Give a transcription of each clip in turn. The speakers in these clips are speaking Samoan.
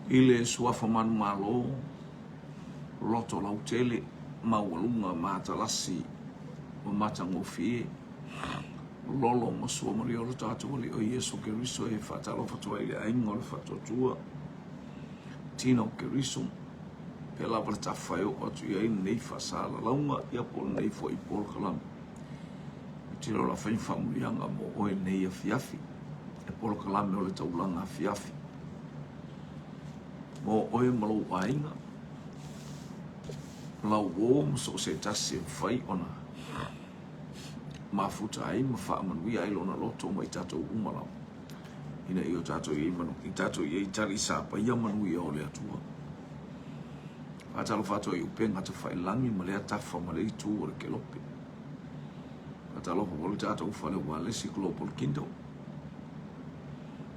I le suafa manumalo, loto lautele, maualuga matalasi ma matagofie, lolo ma suamalie o lo tatou Alii o Iesu Keriso e faatalofa atu ai i le aiga o le Faatuatua, tino o Keriso, pea lava le tafa e oo atu i ai lenei faasalalauga, ia po o lenei foi polokalame. E tele o la fai faamanuiaga mo oe lenei afiafi, e polokalame o le taulaga afiafi. Mo oe ma lou aiga, lau uo ma so o se tasi e mafai ona mafuta ai ma faamanuia ai lona loto ma i tatou uma lava, ina ia tatou i ai manu, i tatou i ai tali sapaia manuia o le Atua. Faatalofa atu ai i upega tafailagi ma lea tafa ma le itu o le kelope. Faatalofa foi le tatou fale ualesi Global Kingdom.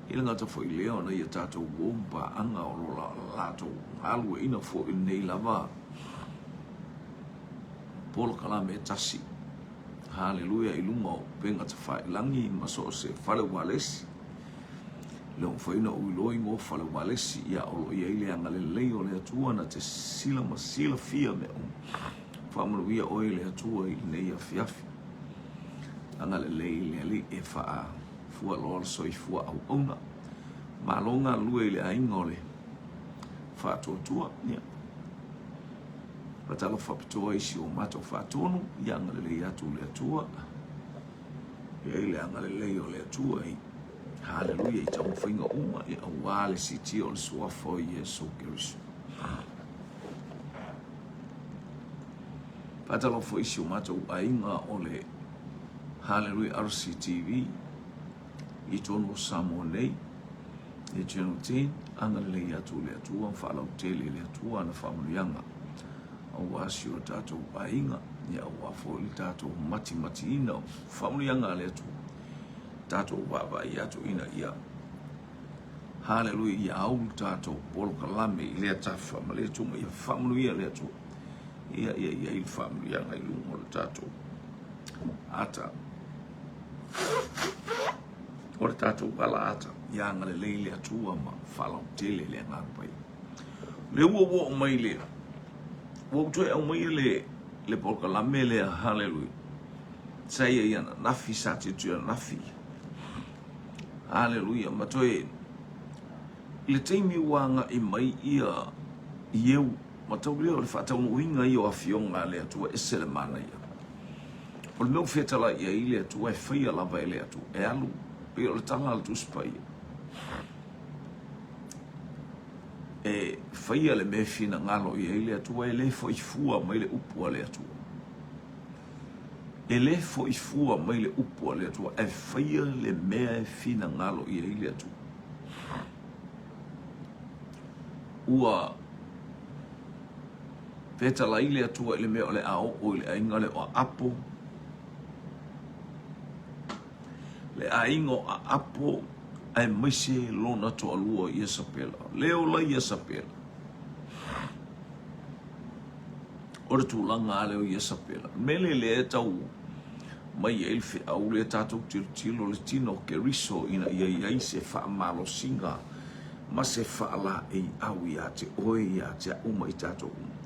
I le gata foi lea ona ia tatou uo ma paaga o lo latou galueaiina foi lenei lava polokalame e tasi. Haleluia i luga o upega tafailagi ma so o se fale ualesi. Le ua mafai ona ou iloa igoa fale ualesi, ia o lo o i ai le agalelei o le Atua na te sila ma silafia mea uma. Faamanuia oe e le Atua i lenei afiafi. Agalelei i le Alii e faafualoa le soifua auauna. Malo galulue i le aiga o le faatuatua. Ia. Faatalofa faapitoa i si o matou faatonu, ia agalelei atu le Atua. Ia i le agalelei o le Atua i Haleluia i taumafaiga uma ia aua le siitia o le suafa o Iesu Keriso. Faatalofa foi i si o matou aiga o le Haleluia RCTV i totonu o Samoa nei i Channel 10, agalelei atu le Atua ma faalautele e le Atua ana faamanuiaga aua si o tatou aiga, ia aua foi le tatou matimatiina o faamanuiaga a le Atua, tatou vaavaai atu ina ia Haleluia, ia au le tatou polokalame i lea tafa ma lea tuga, ia faamanuia le Atua, ia ia i ai le faamanuiaga i luga o le tatou ata o le tatou ala ata, ia agalelei le Atua ma faalautele le Agaga Paia. Lea ua oo mai le ua ou toe aumaia le le polokalame lea, haleluia, sa i ai ananafi, sa tilotilo ananafi, haleluia, ma toe i le taimi ua agai mai ia Ieu, ma tau lea o le faataunuuina ia o afioga a le Atua, ese le manaia. O le mea ua fetalai i ai le Atua e faia lava e le Atua, e alu, pei o le tala a le Tusi Paia, e faia le mea e finagalo i ai le Atua, e le foi fua mai le upu a le Atua. E le foi fua mai le upu a le Atua, ae faia le mea e finagalo i ai le Atua. Ua fetalai le Atua i le mea o le a oo i le aiga lea o Aapo, le aiga o Aapo aemaise lona toalua Iesapela. Le ola Iesapela. O le tulaga lava lea o Iesapela. O le mea lea lea e tau mai ai le feau lea tatou tilotilo le tino o Keriso ina ia i ai se faamalosiga ma se faalaeiau ia te oe, ia te au ma i tatou uma.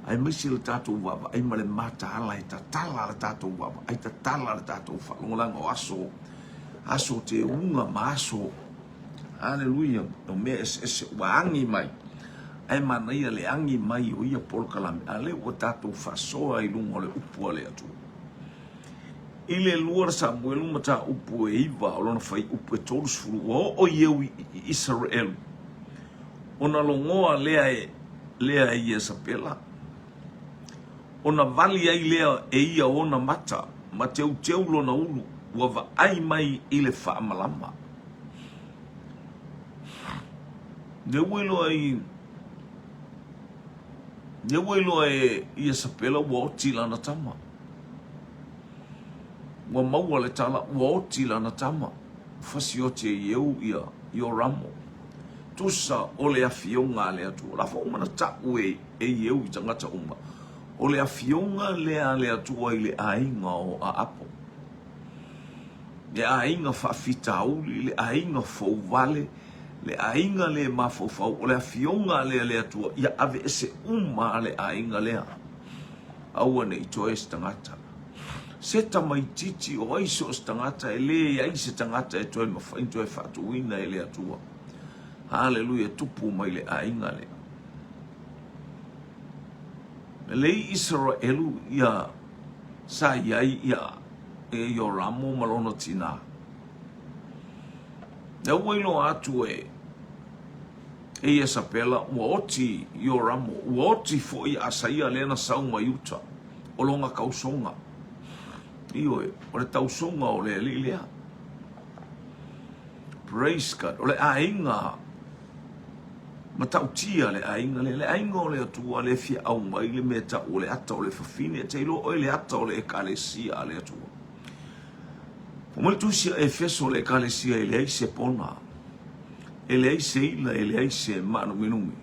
Aemaise le tatou vaavaai ma le mataala e tatala le tatou vaavaai, tatala le tatou faalogolaga o aso, aso teuga ma aso, aleluia, o mea eseese ua agi mai. Ae manaia le agi mai o ia polokalame, a lea ua tatou faasoa i luga o le upu a le Atua. I le 2 Samuelu mataupu e 9 o lona fuaiupu e 30, ua oo Ieu i Isaraelu, ona logoa lea e lea e Iesapela, ona vali ai lea e ia ona mata, ma teuteu lona ulu, ua vaai mai i le faamalama. Lea ua iloa i lea ua iloa e Iesapela ua oti lana tama. Ua maua le tala ua oti lana tama, fasioti e Ieu ia Ioramo. Tusa o le afioga a le Atua. O la foi ua uma ona tau e Ieu i tagata uma, o le afioga lea a le Atua i le aiga o Aapo. Le aiga faafitauli, le aiga fouvale, Le aiga le mafaufau, o le afioga lea a le Atua, ia aveese uma le aiga lea. Aua ne i toe se tagata. Se tamaititi o ai so o se tagata, e leai se tagata e toe mafai ona toe faatuina e le Atua. Haleluia, tupu mai le aiga lea. Lei Isaraelu ia sa i ai ia e Ioramo ma lona tinā. Lea ua iloa atu e e Iesapela ua oti Ioramo, ua oti foi Asaia lea na sau mai uta, o lona tausoga. Ioe, o le tausoga o le alii lea. Praise God. O le aiga matautia le aiga lea, le aiga o le Atua lea e fia aumai le mea tau o le ata o le fafine. E te iloa oe le ata o le ekalesia a le Atua. Fai mai le tusi a Efeso le ekalesia e leai se pona, e leai se ila, e leai se maanuminumi.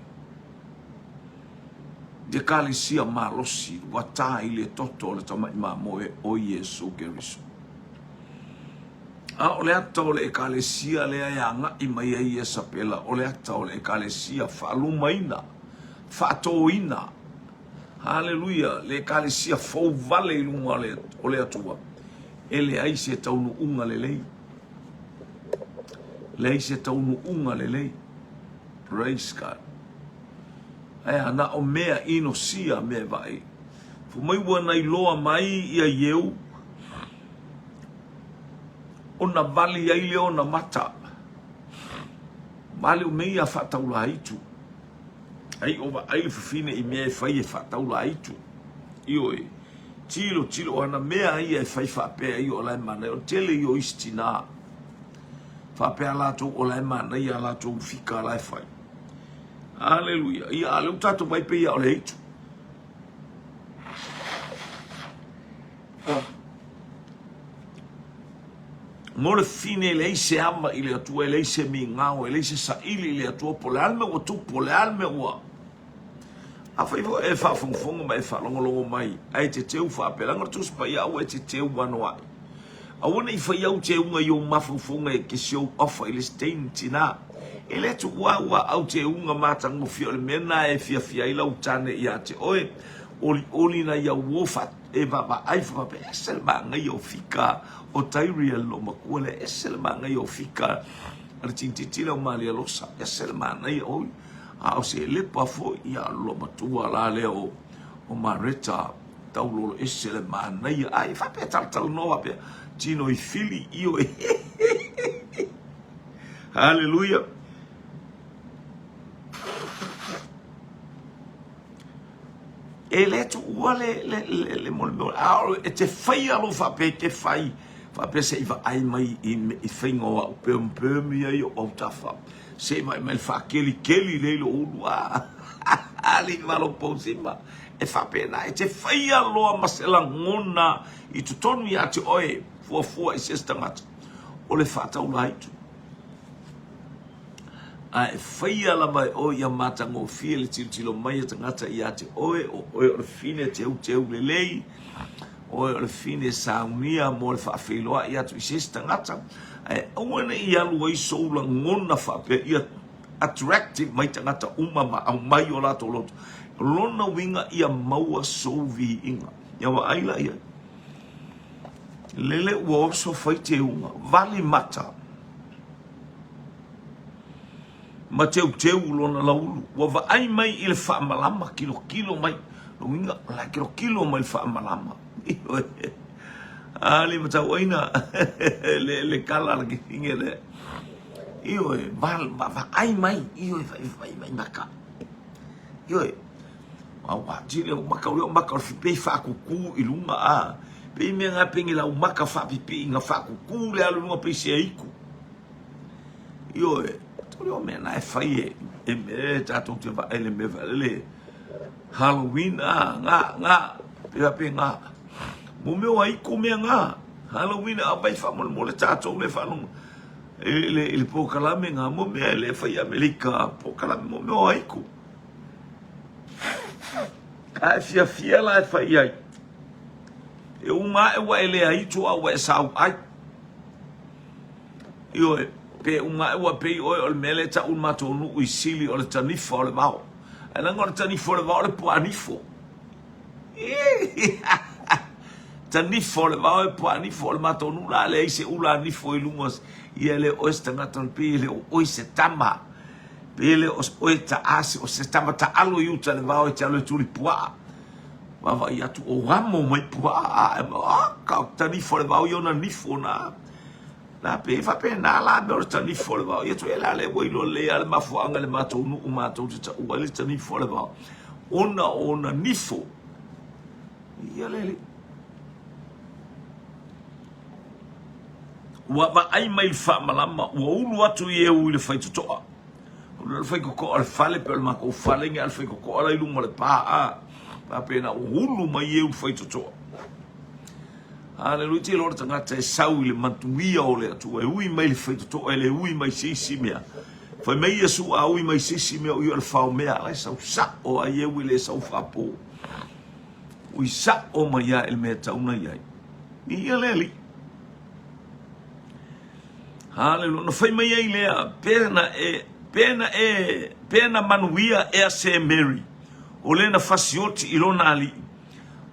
Le ekalesia malosi ua ta i le toto o le tamai mamoe o Iesu Keriso. A o le ata o le Ekalesia lea e agai mai ai Iesapela, o le ata o le Ekalesia faalumaina, faatōina, haleluia, le Ekalesia fou vale i luga o le Atua, e leai se taunuuga lelei. Leai se taunuuga lelei. Praise God. Ae a na o mea inosia mea e vaai. Fai mai ua na iloa mai ia Ieu, ona vali ai lea ona mata. Vali o mea ia faataulaitu. Ai o vaai le fafine i mea e fai e faataulaitu. Ioe, tilo tilo ana mea ia e fai faapea ia o la e manaia. O le tele ia o isi tinā. Faapea latou o la e manaia a latou fika la e fai. Aleluia. Ia, a lea ua tatou vaai pei o le aitu. Mo le fine e leai se ava i le Atua, e leai se migao, e leai se saili i le Atua, po o le a le mea ua tupu, po o le a le mea ua... Afai foi e faafogafoga ma e faalogologo mai, ae e te teu faapea, leaga o le Tusi Paia aua e te teu anoa'i. Aua ne i fai au teuga i ou mafaufauga e te show off ai le isi teine tina. E le tuua ua au teuga matagofie o le mea lena e fiafia ai lau tane ia te oe, olioli nai au uo e vaavaai faapea, ese le manaia o fika o Tyriel lo matua lea, ese le manaia o fika a le tinititi lea o Malia Losa, ese le manaia oi, a o se lepa foi ia lo matua la lea o o Mareta taulolo, ese le manaia, ai faapea talatalanoa faapea, tino i fili io e Hallelujah. E le tuua le, le, le, le molemeo, a o e te faia lou faapea, e te fai, faapea se i vaai mai i, i faiga o au perm perm ia i ou autafa, se i vaai mai le faakelikeli lea i lou ulu, a, alii malo pausima, e faapena, e te faia loa ma se lagona i totonu ia te oe, fuafua i se isi tagata, o le faataulaitu. A e faia lava e oe ia matagofie le tilotilo mai a tagata ia te oe, o oe o le fine teuteu lelei, o oe o le fine saunia mo le faafeiloai atu i se isi tagata, ae aua ne i alu ai sou lagona faapea ia attractive mai tagata uma ma aumai o latou loto. O lona uiga ia maua sou viiga. Ia vaai la i ai. Lele ua oso fai teuga, vali mata. Ma teuteu lona laulu. Ua vaai mai i le faamalama, kilokilo mai. Lona uiga, o la e kilokilo mai le faamalama. A le matauaina le, le kala a le kefine lea. Ioe, vaai mai, ioe, vai, vai, vai maka. Ioe, ua tele o maka, o lea o maka o le pei faakuku i luga, a. Pei mea ngā pei ngi lau maka faapipii nga faakuku le alu i luga pei se aiku. Ioe, tole o mea na e fai e, e, e tatou te vaai le mea le Halloween, a, ngā, ngā, pea pe ngā. Mo mea o aiku mea ngā. Halloween, a vai whamolemole tātou le whanonga. E, le, le pōkalame ngā mo mea e le whai Amerika pōkalame mo mea o aiku. A e fiafia la e whai ai. E uma ae ua e le aitu a ua e sau ai. Ioe, Pe uma ae ua pei oe o le mea lea e tau le matou nuu i Sili o le tanifa o le vao. Ae leaga o le tanifa o le vao o le puaa nifo. Tanifa o le vao e puaa nifo o le matou nuu la leai se ula nifo i luga ia e le o oe se tagata pei e le o oe se tama. Pei e le o oe taa se o se tama taalo i uta i le vao e te alu e tuli puaa. Vaavaai atu o amo mai puaa a ka tanifa o le vao ia ona nifo na. La pei e faapena la mea o le tanifo o le vao. Ia toe la lea ua iloa lelei lava le mafuaaga i le matou nuu matou te taua ai le tanifo o le vao. Ona o ona nifo. Ia le alii. Ua vaai mai i le faamalama, ua ulu atu Iehu i le faitotoa. O le faitotoa o le fale, pe o le matou fale, a o le faitotoa la i luga o le pa, a. Faapena, ua ulu mai Iehu i le faitotoa. Aleluia, te iloa le tagata e sau i le manuia o le Atua, e ui mai i le faitotoa, e le ui mai i se isi mea. Fai mai Iesu, a ui mai i se isi mea, o ia o le faomea, la e sau sao a ia ui le sau faapo. Ui sao mai ia i le mea e tatau ona i ai. Ia le Alii. Haleluia. Na fai mai ai lea, pe na e, pe na e, pe na manuia ea se Mary, o le na fasioti i lona alii.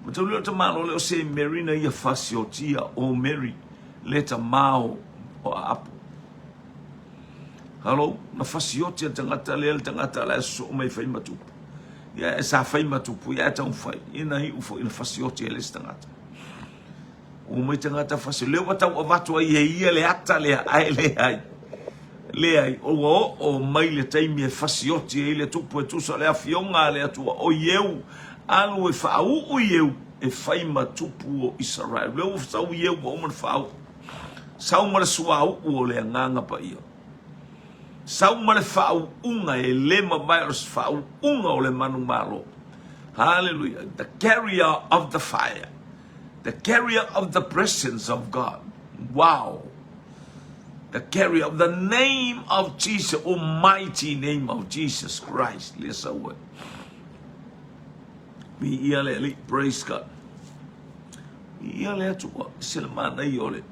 Mataulia o le tamaloa lea o se Mary na ia fasiotia o Mary le tamā o Aapo. Hello, na fasioti e le tagata lea le tagata la e sosoo mai e fai ma tupu. Ia e sa fai ma tupu, ia e taumafai. Ia na iu foi na fasioti e le isi tagata. Omai tagata fasi, lea ua tau avatu ai e ia le ata lea, ae leai. Leai, ua oo mai le taimi e fasioti ai le tupu e tusa o le afioga a le Atua, o Ieu, alu e faauu Ieu e fai ma tupu o Isaraelu. Lea ua sau Ieu ua uma ona faauu. Sau ma le suauu o le Agaga Paia. Sau ma le faauuga e le mavae o le faauuga o le manumalo. Hallelujah. The carrier of the fire. The carrier of the presence of God. Wow. The carrier of the name of Jesus, almighty name of Jesus Christ. Le sau ai. Viia le Alii, praise God. Viia le Atua, se le manaia o le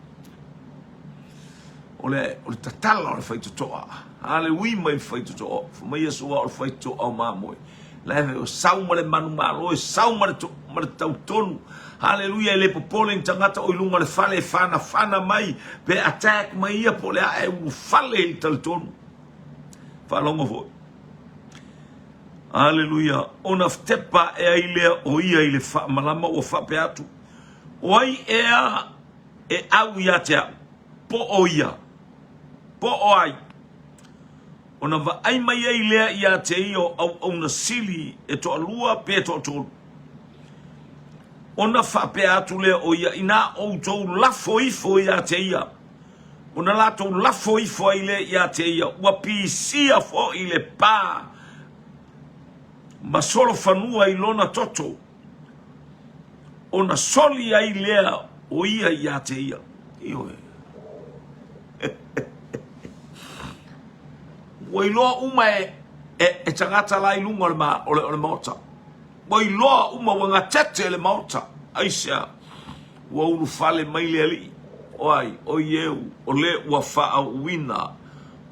o le o le tatala o le faitotoa. Haleui mai le faitotoa. Fai mai Iesu o le faitotoa o mamoe. La e sau ma le manumalo, e sau ma le, to, ma le tautonu. Haleluia, e le popole ni tagata o i luga o le fale e fanafana mai, pe attack mai ia po o le a e ulufale i le talitonu. Faalogo foi. Haleluia, ona tepa ae ai lea o ia i le faamalama ua faapea atu, o ai ea e au ia te au, po o ia, po o ai. Ona vaai mai ai lea ia te ia o auauna sili e toalua pe toatolu. Ona faapea atu lea o ia, inā outou lafo ifo ia te ia, ona latou lafo ifo ai lea ia te ia, ua pisia foi le pa ma solofanua i lona toto, ona soli ai lea o ia ia te ia. Ioe. Ua iloa uma e, e, e tagata la i luga o le, ma, o le, o le maota. Ua iloa uma, ua gatete le maota. Aisea? Ua ulufale mai le Alii. O ai? O Ieu, o le ua faauuina,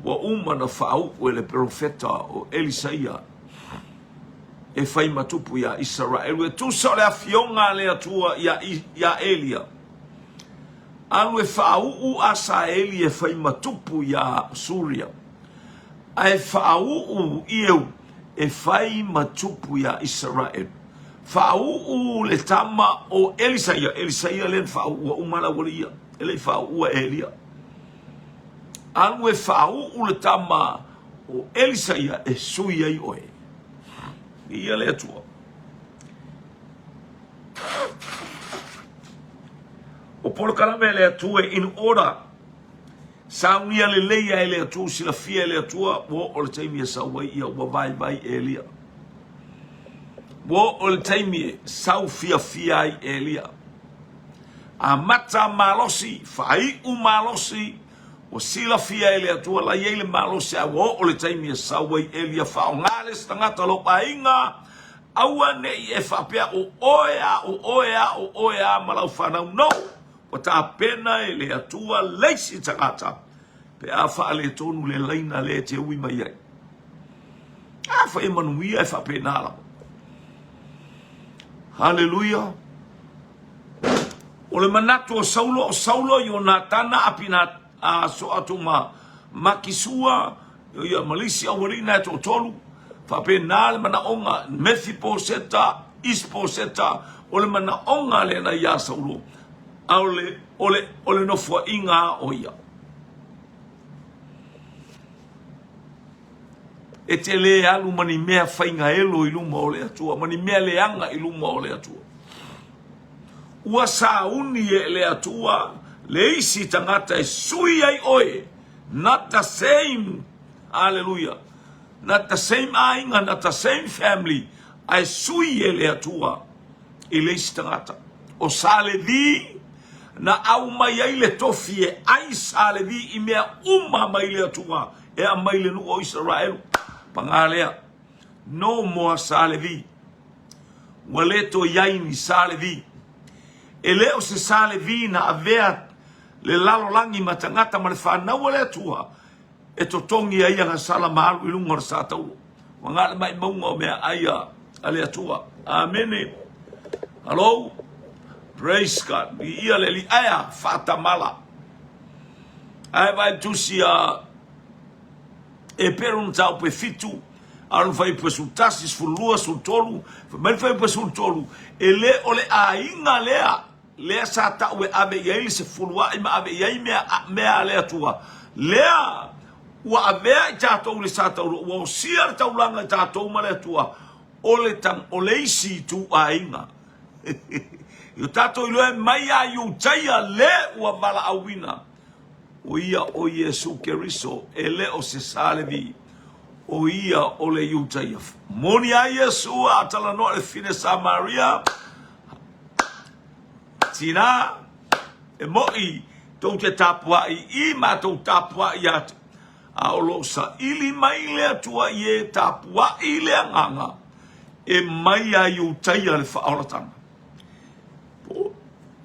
ua uma na faauu e le perofeta o Elisaia e fai ma tupu iā Isaraelu, e tusa o le afioga a le Atua iā, iā Elia. Alu e faauu Asaeli e fai ma tupu iā Suria, ae faauu Ieu e fai ma tupu iā Isaraelu. Faauu le tama o Elisaia, Elisaia lea na faauua uma le aualii ia, e le i faauua e Elia. Alu e faauu le tama o Elisaia e sui ai oe. Ia le Atua. O polokalame a le Atua in order. Saunia lelei a e le Atua, silafia e le Atua, ua oo le taimi e sau ai ia, ua vaivai Elia. Ua oo le taimi e sau fiafia ai Elia. Amata malosi, faaiu malosi, ua silafia e le Atua la i ai le malosi, a ua oo le taimi e sau ai Elia, faaaoga le isi tagata o lou aiga, Aua ne i e faapea o oe a, o oe a, o oe a ma lau fanau. No! Ua tapena e le Atua le isi tagata. Pe a faaletonu le laina lea e te ui mai ai. Afai e manuia e faapena lava. Haleluia. O le manatu o Saulo, o Saulo, Ionatana, Apina, a so atu ma Makisua, ia ma le isi aualii na e toatolu, faapena le manaoga, Mefiposeta, Isposeta, o le manaoga lena iā Saulo, a o le, o le, o le nofoaiga a o ia. E te le alu ma ni mea faigaelo i luma o le Atua, ma ni mea leaga i luma o le Atua. Ua sauni e le Atua le isi tagata e sui ai oe. Not the same. Hallelujah. Not the same aiga, not the same family. Ae sui e le Atua i le isi tagata. O Sa Levi na aumai ai le tofi e ai Sa Levi i mea uma mai le Atua e aumai le nuu o Isaraelu. Paga lea. No more Sa Levi. Ua le toe i ai ni Sa Levi. E le o se Sa Levi na avea le lalolagi ma tagata ma le fanau a le Atua e totogi ai ana sala ma alu i luga o le sa taua. Ua na le maimauga o meaai a le Atua. Amene. Hello. Praise God. Viia le Alii. Aea, faatamala. Ae vaai tusi a Eperu mataupu e 7, a o le fuaiupu e 11, 12, 13, fai mai le fuaiupu e 13, e le o le aiga lea, lea sa tau e ave i ai le sefuluai ma ave i ai mea, mea a le Atua, lea ua avea i tatou i le sa taula, ua osia le taulaga i tatou ma le Atua, o le, o le isi ituaiga. I o tatou iloa e mai ia Iutaia le ua valaauina, O ia o Iesu Keriso, e le o se Sa Levi, o ia o le Iutaia. Moni a Iesu a talanoa i le fine Samaria, Tina, e moʻi tou te tapuaʻi i matou tapuaʻi atu, a o lo o saili mai le Atua i e tapuaʻi le agaga e mai a Iutaia le faaolatanga.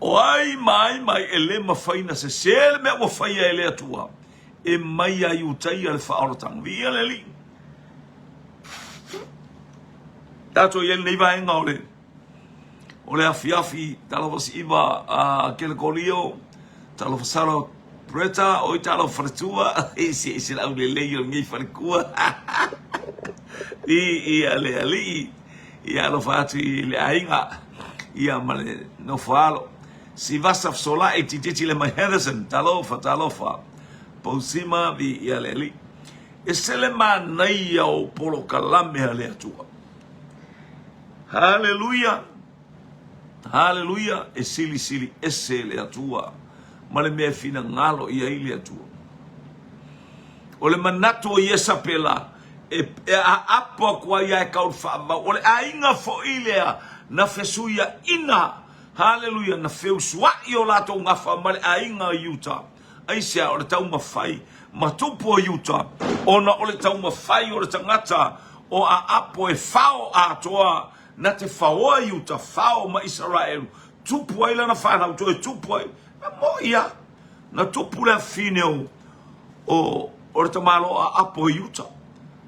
O ai ma ai mai e le mafai na sesē le mea ua faia e le Atua, e mai ia Iutaia le faaolataga. Viia le Alii. Tatou i ai lenei vaega o le o le afiafi talofa si'iva a Kelekolio, talofa salo Breta, oi talofa faletua, ese ese le aulelei o lenei falekua. Viia le Alii. Ia alofa atu i le aiga ia ma le nofo alo. Sivasa Fesolai tititi le mai Henderson, talofa, talofa. Pausima vi ia le alii. E se le manaia o polokalame a le Atua. Haleluia! Haleluia! E silisili ese le Atua ma le mea e finagalo i ai le Atua. O le manatu o Iesapela e, e aapo atu ai ia e kau faavavau. O le aiga foi lea na fesuiaina, haleluia, na feusuai o latou gafa ma le aiga o Iuta. Aisea o le taumafai ma tupu o Iuta, ona o le taumafai o le tagata o aapo e fao atoa na te faoa Iuta, fao ma Isaraelu, tupu ai lana fanau, toe tupu ai, na moʻi lava. Na tupu le afine o, o, o le tamaloa apo i uta.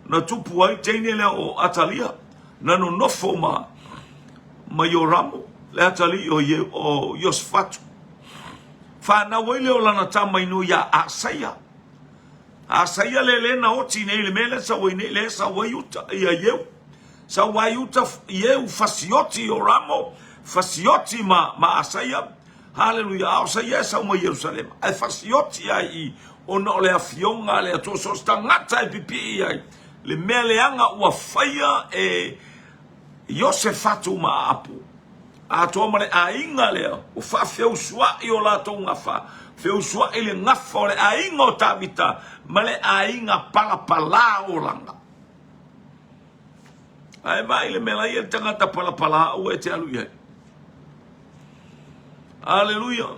Na tupu ai teine lea o Atalia. Na nonofo ma, ma Ioramo, le atalii o, Ie, o Iosefatu. Whanau ai lea o lana tama ino ia Asaia. Asaia le le na oti nei le mea lea sau ai nei, lea sau ai uta, ia Ieu. Sau ai uta, Ieu fasioti Ioramo, fasioti ma, ma Asaia. Haleluia! A o sa ia e sau mai Ierusalema, ae fasioti ai i ona o le afioga a le Atua, so o se tagata e pipii ai le mea leaga ua faia e Iosefatu ma Aapu, atoa ma le aiga lea ua faafeusuai o latou gafa, feusuai le gafa o le aiga o Tavita ma le aiga palapalā olaga. Ae vaai le mea la ia le tagata palapalā aua e te alu i ai. Aleluia.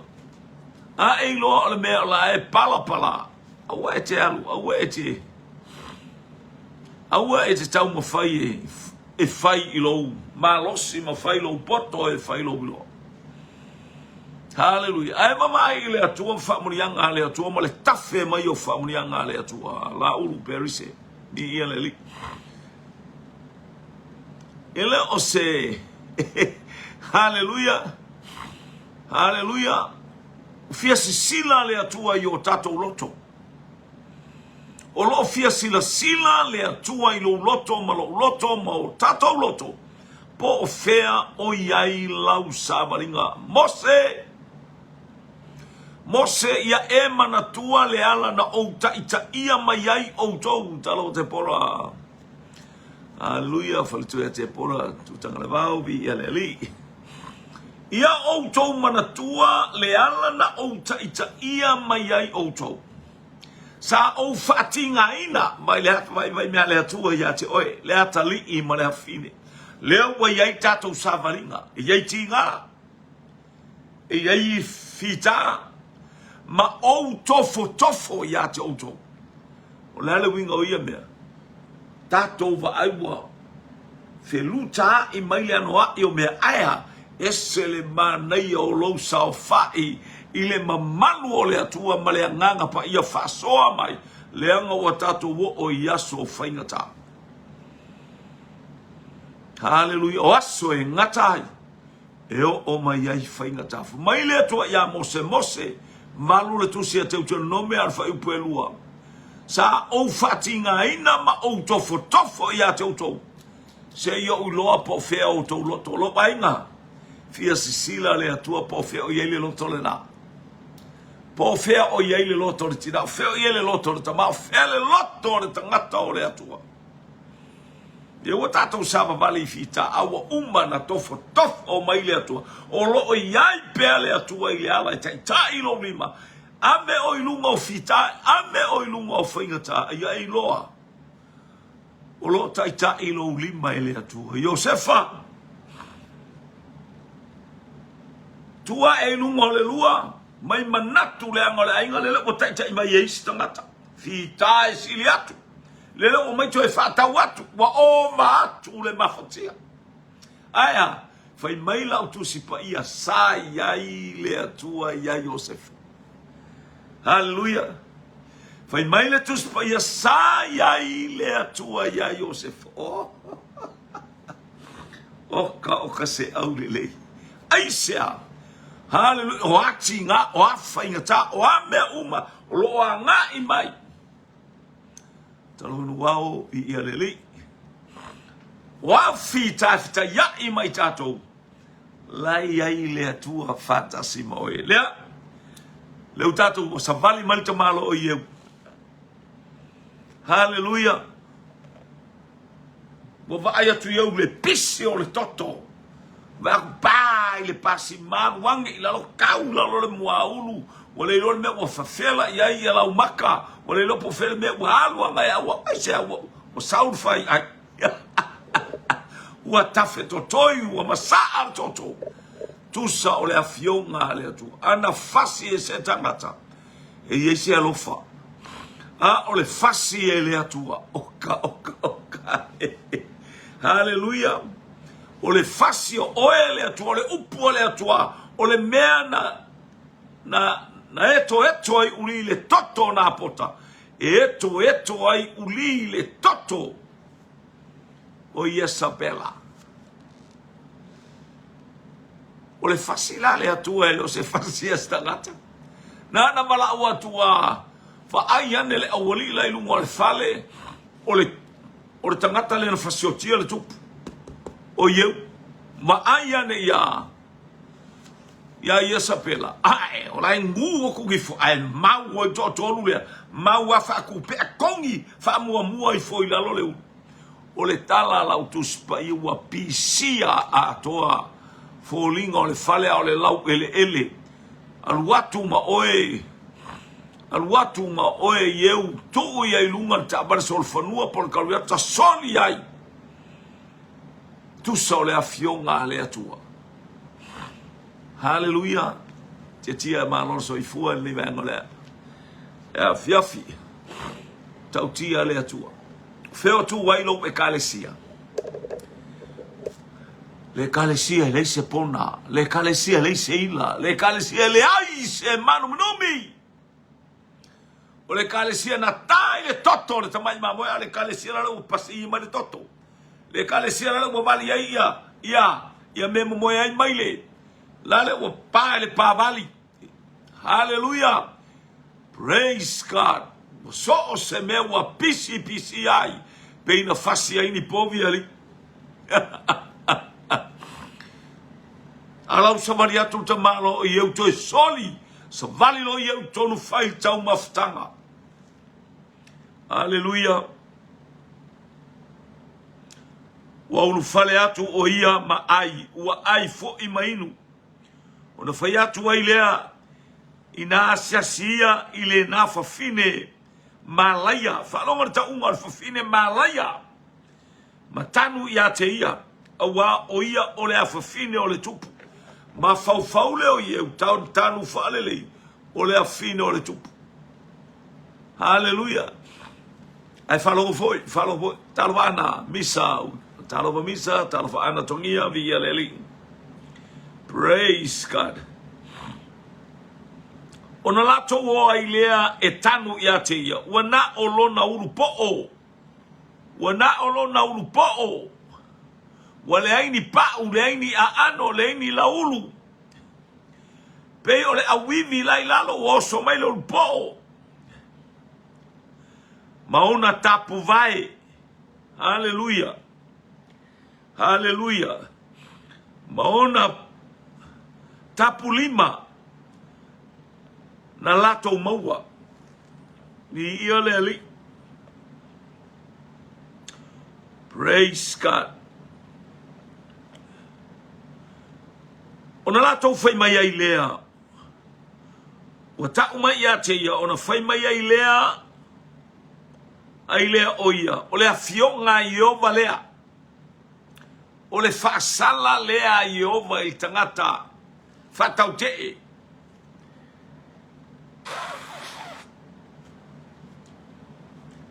A e iloa o le mea o la e palapala, aua e te alu, aua e te aua e te taumafai e, e fai i lou malosi ma fai lou poto e fai lou iloa. Haleluia. Ae vavaai i le Atua ma faamanuiaga a le Atua ma le tafe mai o faamanuiaga a le Atua. Laulu Perise. Viia le Alii. E le o se Haleluia. Haleluia. Fia sisila le Atua i o tatou loto. O lo o fia silasila le Atua i lou loto ma lou loto ma o tatou loto, po o fea o i ai lau savaliga. Mose! Mose, ia e manatua le ala na ou taitaia mai ai outou. Talo Tepora. Aleluia, faletua ia Tepora, Tutagalevao, viia le Alii. Ia outou manatua le ala na ou taitaia mai ai outou. Sa ou faatigaina mai le vaivai mea a le Atua ia te oe, le atalii ma le afafine. Lea ua i ai tatou savaliga, e i ai tiga, e i ai fita, ma ou tofotofo ia te outou. O le a le uiga o ia mea? Tatou vaai ua felutaai mai le anoa'i o mea aea, ese le manaia o lou saofai i le mamalu o le Atua ma le Agaga Paia faasoa mai, leaga ua tatou oo i aso faigata. Haleluia! O aso e gata ai e oo mai ai faigata. Fai mai le Atua iā Mose, Mose, malu le tusi a Teuteronome a le fuaiupu e lua. Sa ou faatigaina ma ou tofotofo ia te outou, se i ou iloa po o fea outou loto. Lou aiga, fia sisila le Atua po o fea o i ai le loto lena. Po o fea o i ai le loto o le tina, o fea o i ai le loto o le tama, o fea le loto o le tagata o le Atua. Ia ua tatou savavali i fita, a ua uma na tofotofo mai le Atua. O lo o i ai pea le Atua i le ala e taitai lou lima. Ave oe i luga o fita, ave oe i luga o faigata, ia e iloa o lo o taitai lou lima e le Atua. Iosefa, tu ae i luga o le lua, mai manatu leaga o le aiga lele ua taitai mai e isi tagata. Fita e sili atu. Lele ua omai toe faatau atu, ua ova atu le mafatia. Ae a, fai mai lau Tusi Paia, sa i ai le Atua iā Iosefa. Haleluia! Fai mai le Tusi Paia, sa i ai le Atua iā Iosefa. Oh! Oka, oka se aulelei. Aisea? Haleluia! O a tiga, o a faigata, o a mea uma o lo o agai mai. Talonu i ia lelei. O a fitafitaiaʻi mai tatou, la i ai le Atua faatasi ma oe. Lea, lea ua tatou ua savali mai le tamaloa o Ieu. Haleluia! Ua vaai atu iau le pisi o le toto. Vaai atu pa i le pasi malu age i lalo kau i lalo le muaulu. Ua le iloa le mea ua fafela i ai ia lau maka. Ua le iloa po o fea le mea ua alu agai a ua aisea ua ua sau le fai ai. Ua tafe totoi ua masaa le toto. Tusa o le afioga a le Atua. Ana fasi e se tagata e i ai se alofa. A o le fasi e le Atua. Oka, oka, oka. Haleluia. O le fasi o oe le Atua, o le upu a le Atua, o le mea na, na, na etoeto ai uli i le toto o Napota, e etoeto ai uli i le toto o Iesabela. O le fasi la le Atua e le o se fasi a se tagata. Na ana valaau atu a vaai ane le aualii la i luga o le fale o le o le tagata lea na fasiotia le tupu o Ieu. Vaai ane ia ia Iesabela, ae o la e gu aku ifo, ae mau ai toatolu lea, mau a faakupea kogi faamuamua ifo i lalo le ulu. O le tala a lau Tusi Paia ua pisia atoa foliga o le fale a o le laueleele. Alu atu ma oe, alu atu ma oe Ieu, tuu ia i luga le taavale solofanua po o le kariata, soli ai. Tusa o le afioga a le Atua. Haleluia! Tiatia e malo le soifua i lenei vaega o le afiafi. Tautia le Atua. Fea o tu ai lou ekalesia? Le Ekalesia e leai se pona, le Ekalesia e leai se ila, le Ekalesia e leai se mānuminumi. O le Ekalesia na tā i le toto o le tamai mamoe, a o le Ekalesia la ua pasi mai le toto. Le Ekalesia la ua vali ai ia, ia, ia mea momoe ai mai le, la le ua pa i le pāvali. Haleluia! Praise God! Ua so o se mea ua pisi pisi ai, pei na fasi ai ni povi alii. A lau savali atu le tamaloa o ieu toe soli, savali loa ieu tonu fai taumafataga. Aleluia. Ua ulufale atu o ia ma ai, ua ai foi ma inu. Ona fai atu ai lea ina asiasi ia i lena fafine malaia. Faalogo le tauga o le fafine malaia ma tanu ia te ia, auā o ia o le afafine o le tupu. Mafaufau lea o Ieu, tanu faalelei, o le afine o le tupu. Haleluia! Ae faalogo foi, faalogo foi. Talofa Ana, Misa, talofa Misa, talofa Ana Togia, viia le Alii. Praise God. Ona latou o ai lea e tanu ia te ia, ua na o lona ulu poʻo. Ua na o lona ulu poʻo. Ua leai ni paʻu, leai ni aano, leai ni laulu. Pei o le auivi la i lalo ua oso mai le ulu poʻo. Ma ona tapuvae. Haleluia. Haleluia. Ma ona tapulima na latou maua. Viia le Alii. Praise God. Ona latou fai mai ai lea, ua tau mai ia te ia, ona fai mai ai lea, ai lea o ia, o le afioga a Ieova lea, o le faasala lea a Ieova i le tagata faatautee.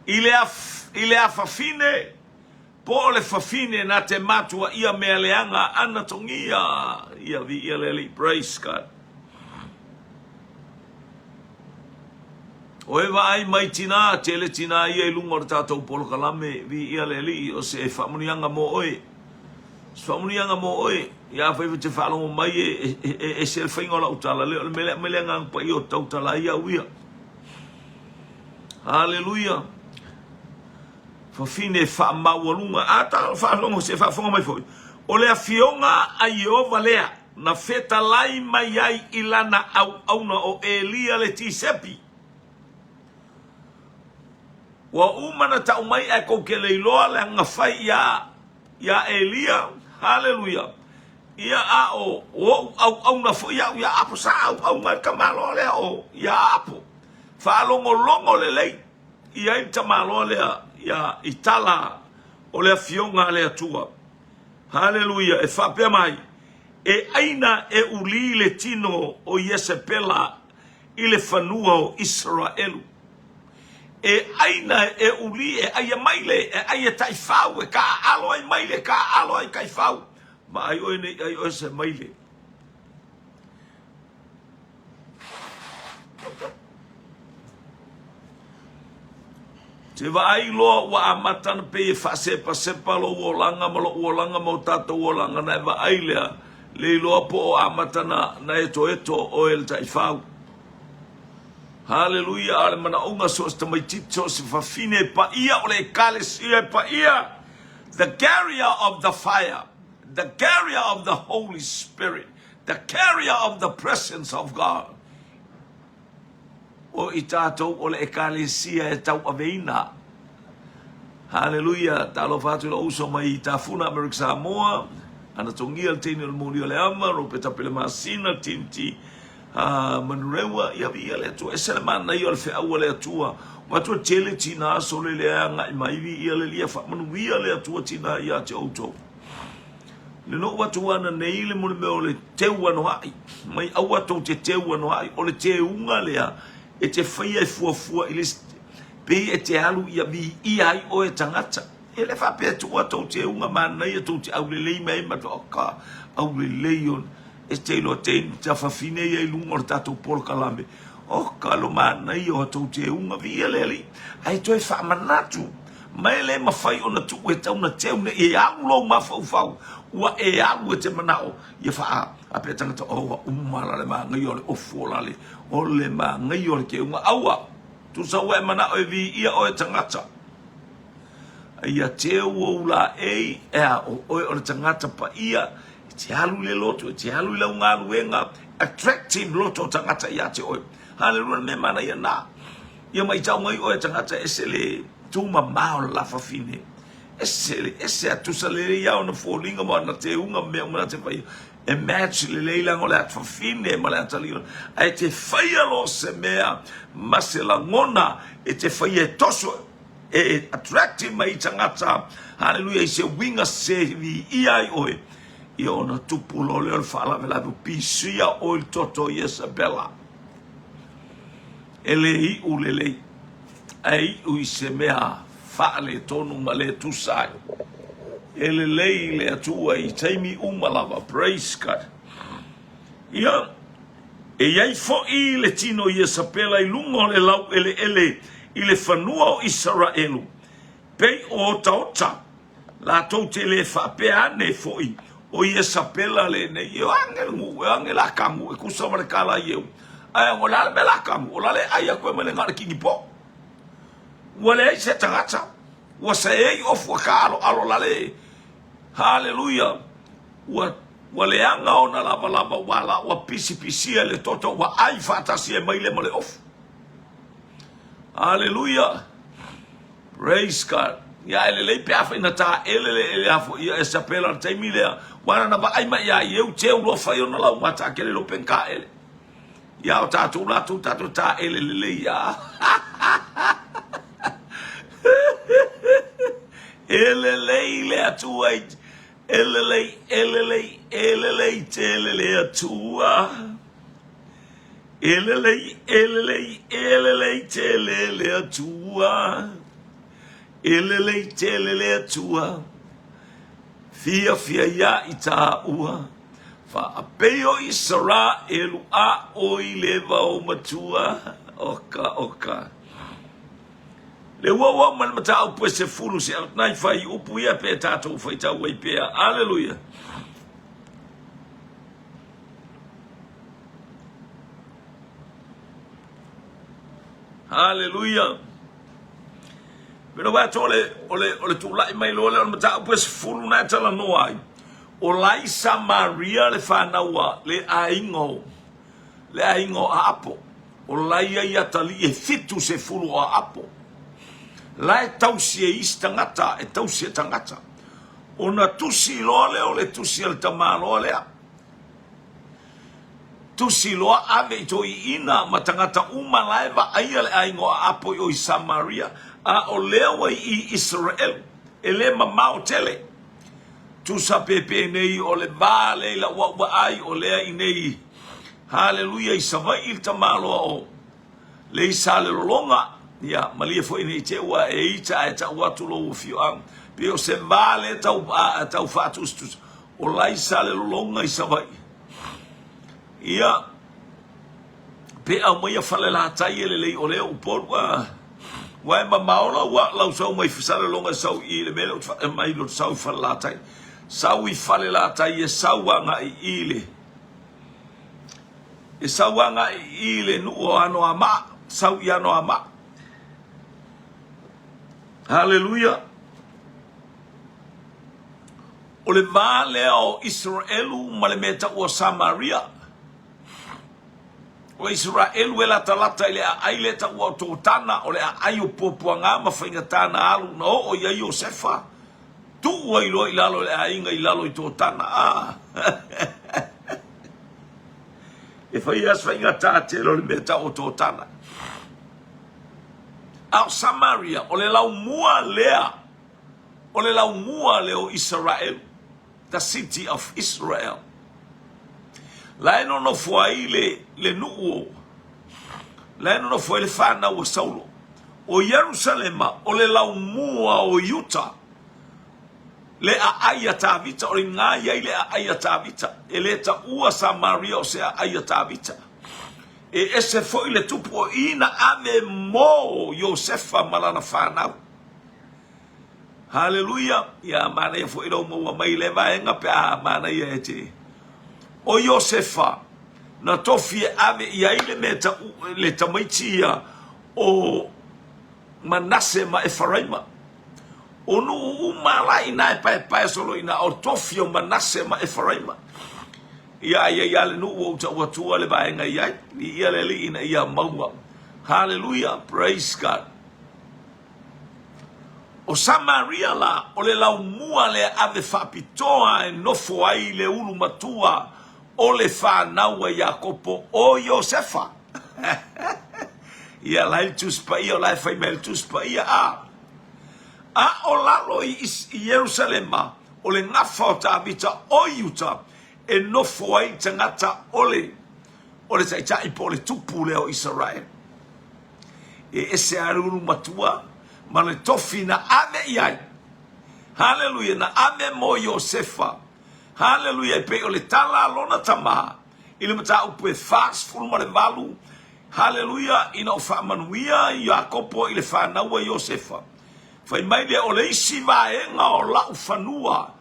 I le, i le afafine, po o le fafine na te matua ia mea leaga ana togia. Ia viia le Alii. Praise God. O e vaai mai tinā, tele tinā ia i lunga o le tātou polokalame, viia le Alii, o se faamanuiaga mo oe. Se faamanuiaga mo oe. Ia afai foi te faalogo mai e, e, e ese le faiga o lau tala, le o le mea lea aumai le Agaga Paia o tautala ai au ia. Haleluia. Fafine faamaualuga. A ta faalogo se faafofoga mai foi. O le afioga a Ieova lea na fetalai mai ai i lana auauna o Elia le Tisepi. Ua uma na tau mai ae kou te le iloa le aga fai iā iā Elia. Haleluia. Ia a o oʻu auauna foi au iā Apo sa auauna le tamaloa lea o iā Apo. Faalogologo lelei i ai le tamaloa lea ia i tala o le afioga a le Atua. Haleluia. E faapea mai, e aina e ulī le tino o Iesepela i le fanua o Iseraelu. E aina e ulī, e aia maile, e aia taifau, e kaaalo ai maile, e kaaalo ai taifau. Vaai oe nei ai oe se maile. Te vaai loa ua amata ona pei e faasepasepa lou olaga ma lo'u olaga ma o tatou olaga ona e vaai lea, le iloa po o amata na, na etoeto oe e le taifau. Haleluia! A o le manaoga so o se tamaitiiti, so o se fafine e paia, o le Ekalesia e paia, the carrier of the fire, the carrier of the Holy Spirit, the carrier of the presence of God. O i tātou o le Ekalesia e tauaveina. Haleluia! Talofa atu i lou uso mai i Tafuna, Amerika Samoa, ana togia le teine o le moli o le ama, Ropeta Pelemasina, Tinti uh, Manurewa, ia viia le Atua, ese le manaia o le feau a le Atua. Ua atua tele tina sole le agai mai, viia le lia, faamanuia le Atua tina ia te outou. Le noʻu atu ana nei le mo le mea o le teu anoaʻi, mai aua tou te teu anoaʻi, o le teuga lea e te faia e fuafua i le pei e te alu ia viia ai oe tagata. E le faapea tuu a tou teuga manaia tou te aulelei mai ai ma ka aulelei o e te iloa te tafafine ia i luga o le tatou polokalame. Oka lo manaia o tou teuga viia le Alii. Ae toe faamanatu mai e le mafai ona tuu e tau na teu nei e alu lou mafaufau ua e alu e te manao ia faa apea tagata oh ua uma la le manaia o le ofu o la le o le manaia o le teuga aua tusa ua e manao e viia oe tagata Ia teu ou laei, ea, o oe o le tagata paia, e te alu i le lotu, e te alu i lau galuega, attractive loto o tagata ia te oe. Haleluia, le mea manaia na. Ia maitau mai oe tagata ese le tumama o le lafafine. Ese le, ese a tusa lelei ia ona foliga ma ona teuga ma mea uma na te faia. E match lelei leaga o le atafafine ma le atalii. Ae te faia loa se mea ma se lagona e te faia e toso e attractive mai i tagata, haleluia, i se uiga se viia ai oe, ia ona tupu loa lea o le faalavelave, pisia oe i le toto o Iesabela. E le iu lelei, ae iu i se mea faaletonu ma le tusa ai. E lelei le Atua i taimi uma lava, praise God. Ia, E i ai foi le tino o Iesapela i luga o le laueleele i le fanua o Isaraelu, pei o otaota, latou te le faapea ane foi, O Iesapela lenei. E age le nuu, e age la kagu, e kusa ma le kala ieu. Ae o le a le mea la kagu, o la le ai atu e mai le na o le kinipo. Ua leai se tagata, ua seei ofu a ka aloalo la le, haleluia, Ua, ua leaga ona lavalava, ua ala, ua pisipisia le toto, ua ai faatasi ai mai le ma le ofu. Aleluia! Praise God! Ia e lelei pe afai na taele le ele afo ia e sapela le taimi lea. Ua na vaai mai ia ieu teu loa fai ona lau mata kele lo pen taele. Ia o tatou latou tatou taele lelei ia. E lelei le Atua i E lelei, e lelei, e lelei tele le Atua. E lelei, e lelei, e lelei tele le Atua. E lelei tele le Atua. Fiafia ia i tāua. Faapei o Isaraelu a o i le vao matua. Oka, oka. Le uauau ma le mataupu e sefulu se nai fuaiupu ia pe tatou faitau ai pea. Aleluia. Aleluia. Mena wa atu o le, o le, o le tula'i mai loa lea o le mataupu e sefulu na e talanoa ai. O lai Samaria le fanau a le aiga o le aiga o Aapo. O la ia i atalii e 70 o Aapo. La e tausi e isi tagata, e tausi e tagata. Ona tusi loa lea o le tusi a le tamaloa lea. Tusi loa ave i toeaiina ma tagata uma la e vaaia le aiga o Aapo i o i Samaria, a o lea ua i Isaraelu, e le mamao tele. Tusa pe penei o le va lea i lau au vaai o lea i nei Haleluia i Savaii le tamaloa o le i Salelologa ia malie foi nei te ua e ita ae tau atu lou afioaga pe o se va lea tau tau faatusatusa o la i Salelologa i Savaii ia Pe aumaia Falelatai e lelei o lea Upolu a Ua e mamao lau a lau sau mai Salelologa e sau i le mea lea ou te faapea mai lou sau i Falelatai. Sau i Falelatai e sau agai i le e sau agai i le nuu o Anoamaa, sau i Anoamaa. Haleluia! O le va lea o Isaraelu ma le mea taua o Samaria. O Isaraelu e latalata i le aai lea taua o Totana, o le aai o puapuaga ma faigata na alu na oo i ai Iosefa, tuu ai loa i lalo i le aiga i lalo i Totana. A e fai lava si faigata tele o le mea tau o Totana. A o Samaria, o le laumua lea, o le laumua lea o Isaraelu. The city of Israel. La e nonofo ai le, le nuu o, la e nonofo ai le fanau a Saulo. O Ierusalema, o le laumua o Iuta. Le aai a Tavita, o le iga i ai le aai a Tavita. E le taua Samaria o se aai a Tavita. E ese foi le tupu o i na ave mo Iosefa ma lana fanau. Haleluia! Ia manaia foi lou maua mai i lea vaega pe a manaia e te. O Iosefa na tofi e ave i ai le mea tau, le tamaiti ia o Manase ma Efaraima. O nuu uma la ina e paepae solo ina o tofi o Manase ma Efaraima. Ia ai ai le nuu ua ou tau atua le vaega i ai. Viia le Alii ina ia maua. Haleluia, praise God. O Samaria la, o le laumua lea ave faapitoa e nofo ai le ulu matua o le fanau a Iakopo o Iosefa. Ia la e le Tusi Paia, o la e fai mai le Tusi Paia, a. A o lalo i Ierusalema, o le gafa o Tavita o Iuta, e nofo ai tagata o le, o le taitai po o le tupu lea o Isaraele. E ese lava le ulu matua ma le tofi na ave i ai. Haleluia, na ave mo Iosefa. Haleluia, e pei o le tala a lona tama i le mataupu e 48, haleluia, ina o faamanuia Iakopo i le fanau a Iosefa. Fai mai lea, o le isi vaega o la'u fanua,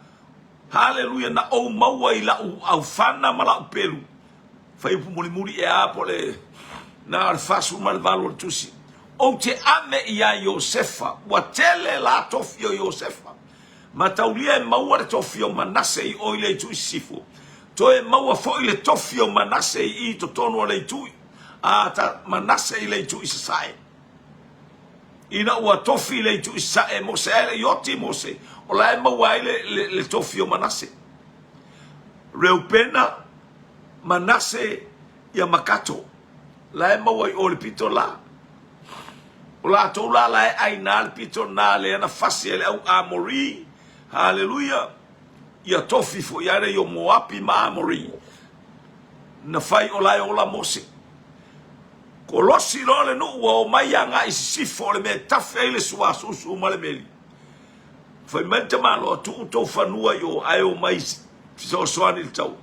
haleluia, na ou maua i la'u aufana ma la'u pelu. Faiupu mulimuli ea po o le na o le 48 o le tusi. Ou te ave iā Iosefa, ua tele la tofi o Iosefa. Mataulia e maua le tofi o Manase i o i le itu i sisifo. Toe maua foi le tofi o Manase i i totonu o le itu a ta Manase i le itu i sasae. Ina ua tofi le itu i sasae e Mose ae le i oti Mose, o la e maua ai le, le, le tofi o Manase. Reupena, Manase ia ma Kato. La e maua i o le pito la. O latou la la e aina le pito na lea na fasi e le au Amori. Haleluia. Ia tofi foi ale i o Moapi ma Amori. Na fai o la e ola Mose. Kolosi loa le nuu ua omai agai i sisifo o le mea e tafe ai le suasusu ma le meli. Fai mai le tamaloa, tuu tou fanua i o ae omai fesoasoani i le taua.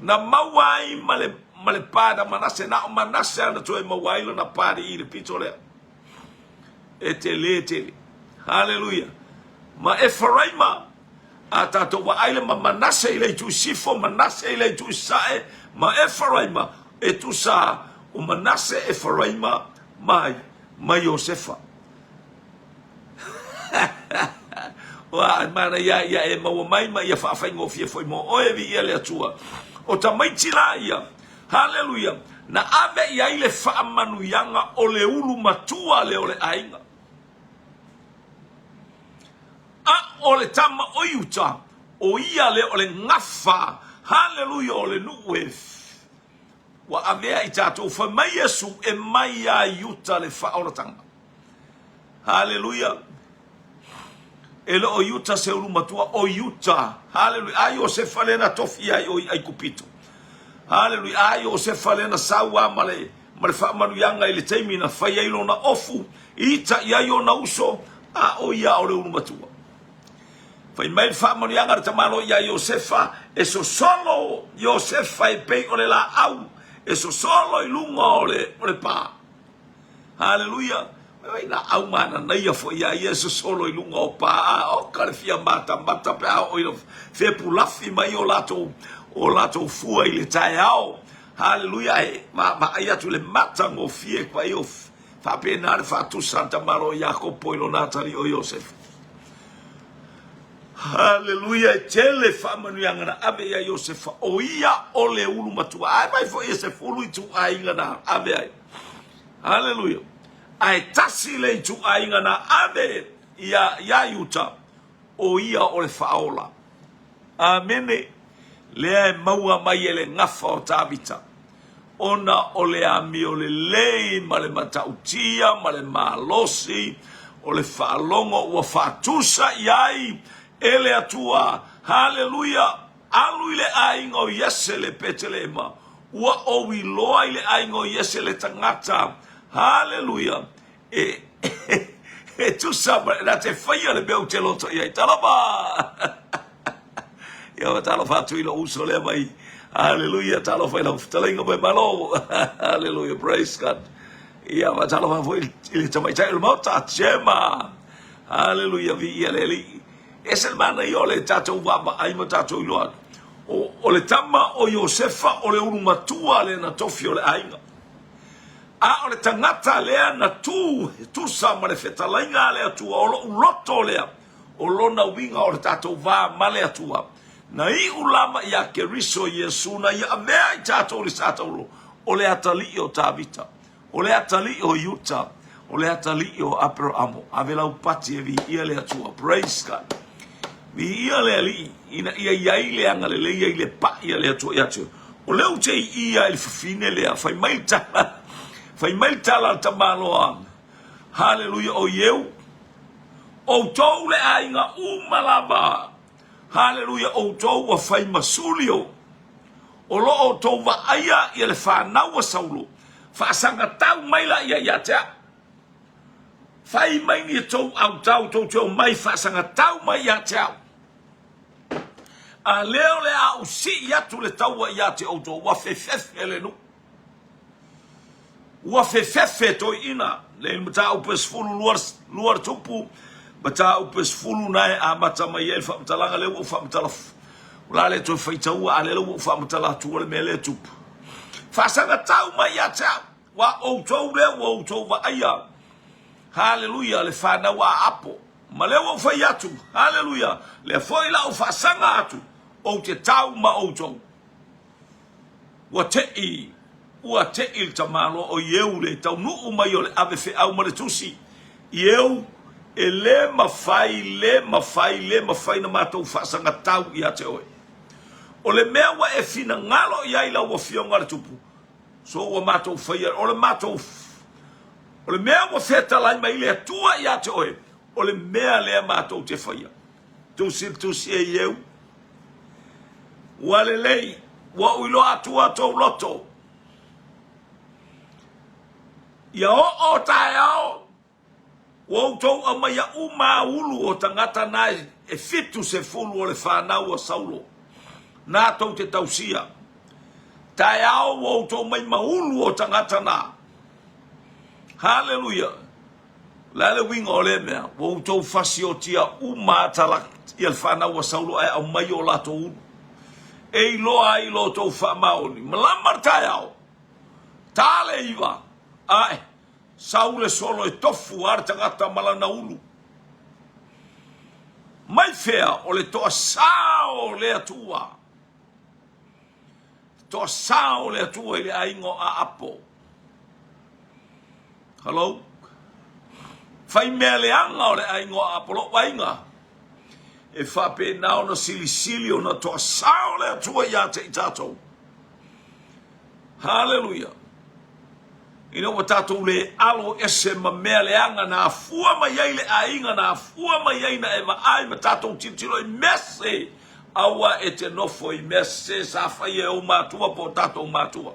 Na maua ai ma le, ma le pa na Manase, na o Manase ana toe maua ai lona pa i le pito lea. E tele tele. Haleluia. Ma Efaraima, a tatou vaai le ma Manase i le itu i sifo, Manase i le itu i sae, ma Efaraima, e tusa o Manase, Efaraima, mai, ma Iosefa. Ua manaia ia e maua mai ma ia faafaigofie foi mo oe, viia le Atua. O tamaiti la ia, haleluia, na ave i ai le faamanuiaga o le ulu matua lea o le aiga. A o le tama o Iuta, o ia lea o le gafa, haleluia, o le nuu e ua avea i tatou. Fai mai Iesu, e mai ia Iuta le faaolataga. Haleluia. E le o Iuta se ulu matua, o Iuta. Haleluia. A Iosefa lea na tofi ai o i Aikupito. Haleluia. A Iosefa lea na sau a ma le, ma le faamanuiaga i le taimi na fai ai lona ofu, ita i ai ona uso, a o ia o le ulu matua. Fai mai le faamanuiaga a le tamaloa iā Iosefa, e sosolo Iosefa e pei o le laau, e sosolo i luga o le, o le pā. Haleluia! Oi laau mananaia foi ia ia e sosolo i luga o pā, oka le fia matamata pe a oo ina fepulafi mai o latou, o latou fua i le taeao. Haleluia! E vaavaai atu i le matagofie kwa ia faapena le faatusa a tamalo Iakopo i lona atalii o Iosefa. Haleluia! E tele faamanuiaga na ave ia Iosefa, o ia o le ulu matua. Ae mai foi e 10 ituaiga na ave ai. Haleluia! Ae tasi le ituaiga na ave ia, ia Iuta, o ia o le faaola. Amene. Lea e maua mai e le gafa o Tavita, ona o le amio lelei ma le matautia ma le malosi o le faalogo ua faatusa i ai e le Atua. Haleluia! Alu i le aiga o Iese le Petelema, ua ou iloa i le aiga o Iese le tagata, haleluia, e, e tusa ma, na te faia le mea ou te loto i ai. Talofa! Ia, talofa atu i lou uso lea mai. Haleluia, talofa i lau fetalaiga mai Malo. Haleluia, praise God. Ia, faatalofa foi i le tamaitai o le Maota, Gemma. Haleluia, viia le Alii. Ese le manaia o le tatou vaavaai ma tatou iloa atu. O, o le tama o Iosefa o le ulu matua lea na tofi o le aiga. A o le tagata lea na tu e tusa ma le fetalaiga a le Atua, o lou loto lea, o lona uiga o le tatou va ma le Atua, na iu lava ia Keriso Iesu na ia avea i tatou i le sa taulo, o le atalii o Tavita, o le atalii o Iuta, o le atalii o Aperamo. Ave lau pati e viia le Atua. Praise God. Viia le Alii ina ia i ai le agalelei i le pai a le Atua ia te oe. O lea ou te iia i le fafine lea, fai mai le tala, fai mai le tala a le tamaloa, haleluia, o Ieu, outou le aiga uma lava, haleluia, outou ua fai ma suli o, o lo o outou vaaia ia le fanau a Saulo, faasagatau mai la ia ia te au. Fai mai ni tou autau tou te omai faasagatau mai ia te au. A lea o le a ou sii atu le taua ia te outou, ua fefefe le nuu. Ua fefefe toeaiina. Le mataupu e 12 le tupu, mataupu e 10 na e amata mai ai le faamatalaga lea ua ou faamatala. O le a le toe faitaua, a lea ua ou faamatala atua le mea lea e tupu. Faasagatau mai ia te au. Ua outou lea ua outou vaaia, haleluia, le fanau a Apo, ma lea ua ou fai atu, haleluia, lea foi la ou faasaga atu, ou te tau ma outou. Ua te'i, ua te'i le tamaloa o Ieu le taunuu mai o le ave feau ma le tusi. Ieu, e le mafai, le mafai, le mafai na matou faasagatau ia te oe. O le mea ua e finagalo i ai lau afioga le tupu, So ua matou faia, o le matou, o le mea ua fetalai mai le Atua ia te oe, o le mea lea matou te faia. Tusi le tusi e Ieu. Ua lelei, ua ou iloa atu a tou loto. Ia oo taeao, Ua outou aumaia uma ulu o tagata na e 70 o le fanau a Saulo, na tou te tausia. Taeao ua outou mai ma ulu o tagata na. Haleluia! O le a le uiga o lea mea? Ua outou fasiotia uma ata ia le fanau a Saulo ae aumai o latou ulu. E iloa ai lo outou faamaoni. Malama le taeao, ta le iva, ae Sau le solo e tofu a le tagata ma lana ulu. Mai fea o le toasā o le Atua. Toasā o le Atua i le aiga o Aapo. Hello? Fai mea leaga o le aiga o Aapo, lou aiga. E faapena ona silisili ona toasā o le Atua ia te i tatou. Haleluia! Ina ua tatou le alo ese ma mea leaga na afua mai ai le aiga na afua mai ai na e vaai ma tatou tilotilo i mea sese, aua e te nofo i mea sese sa faia e ou matua po o tatou matua.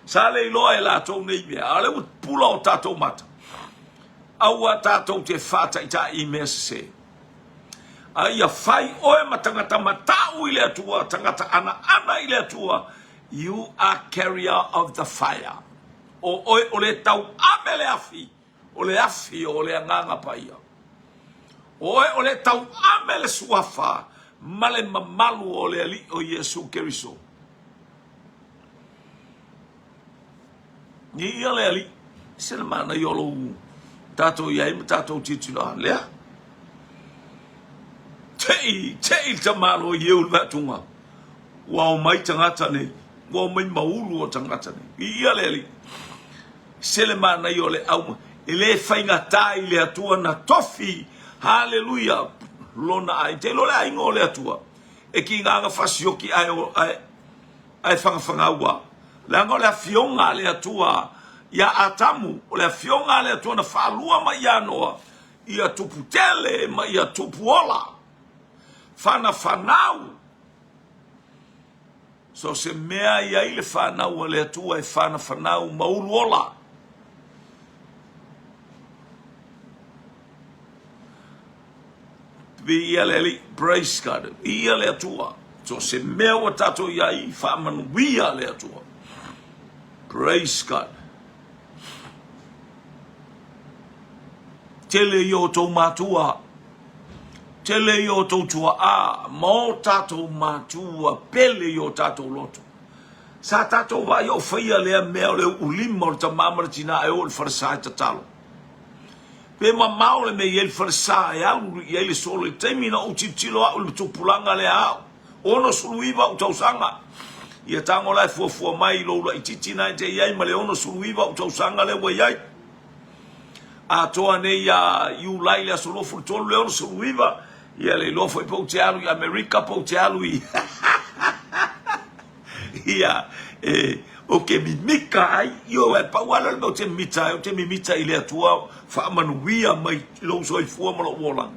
Sa le iloa e latou nei mea, a o lea ua pula o tatou mata. Aua tatou te faataitai i mea sese. A ia fai oe ma tagata matau i le Atua, tagata anaana i le Atua, you are carrier of the fire. O oe o le tauave le afi, o le afi o le Agaga Paia. O oe o le tauave le suafa ma le mamalu o le Alii o Iesu Keriso. Ia le Alii, se le manaia o lou tatou i ai ma tatou tilotilo a lea. Tei, tei le tamaloa i eu le vaatuga. Ua omai tagata nei, ua omai maulu o tagata nei. Ia le Alii, se le manaia o le au, e le faigata i le Atua na tofi, haleluia, lona aiga. Te iloa le aiga o le Atua, e kigaga fasioki ae, ae, ae fagafagau a. Leaga o le afioga a le Atua ia Atamu, o le afioga a le Atua na faalua mai ia Noa, ia tupu tele ma ia tupu ola, fanafanau. So se mea i ai le fanau a le Atua e fanafanau ma ulu ola. Viia le Alii, praise God, viia le Atua. So se mea ua tatou i ai, faamanuia le Atua. Praise God. Tele i o outou matua, tele i o outou tuaa, ma o tatou matua pele i o tatou loto. Sa tatou vaai o faia lea mea o le uulima o le tama ma le tina e o i le falesa e tatalo. Pe mamao le mea e i ai le falesa e alu i ai le solo i le taimi na ou tilotilo au i le tupulaga lea au, 69 ou tausaga. Ia tago la e fuafua mai i lou laitiiti na e te i ai ma le 69 ou tausaga lea ua i ai. Atoa nei ia Iulai le aso 23 le 69, ia le iloa foi pe ou te alu i Amerika pe ou te alu i Ia, e, ou te mimita ai, ioe, e pau lava lea o le mea ou te mimita ai, ou te mimita i le Atua faamanuia mai i lou soifua ma lou olaga.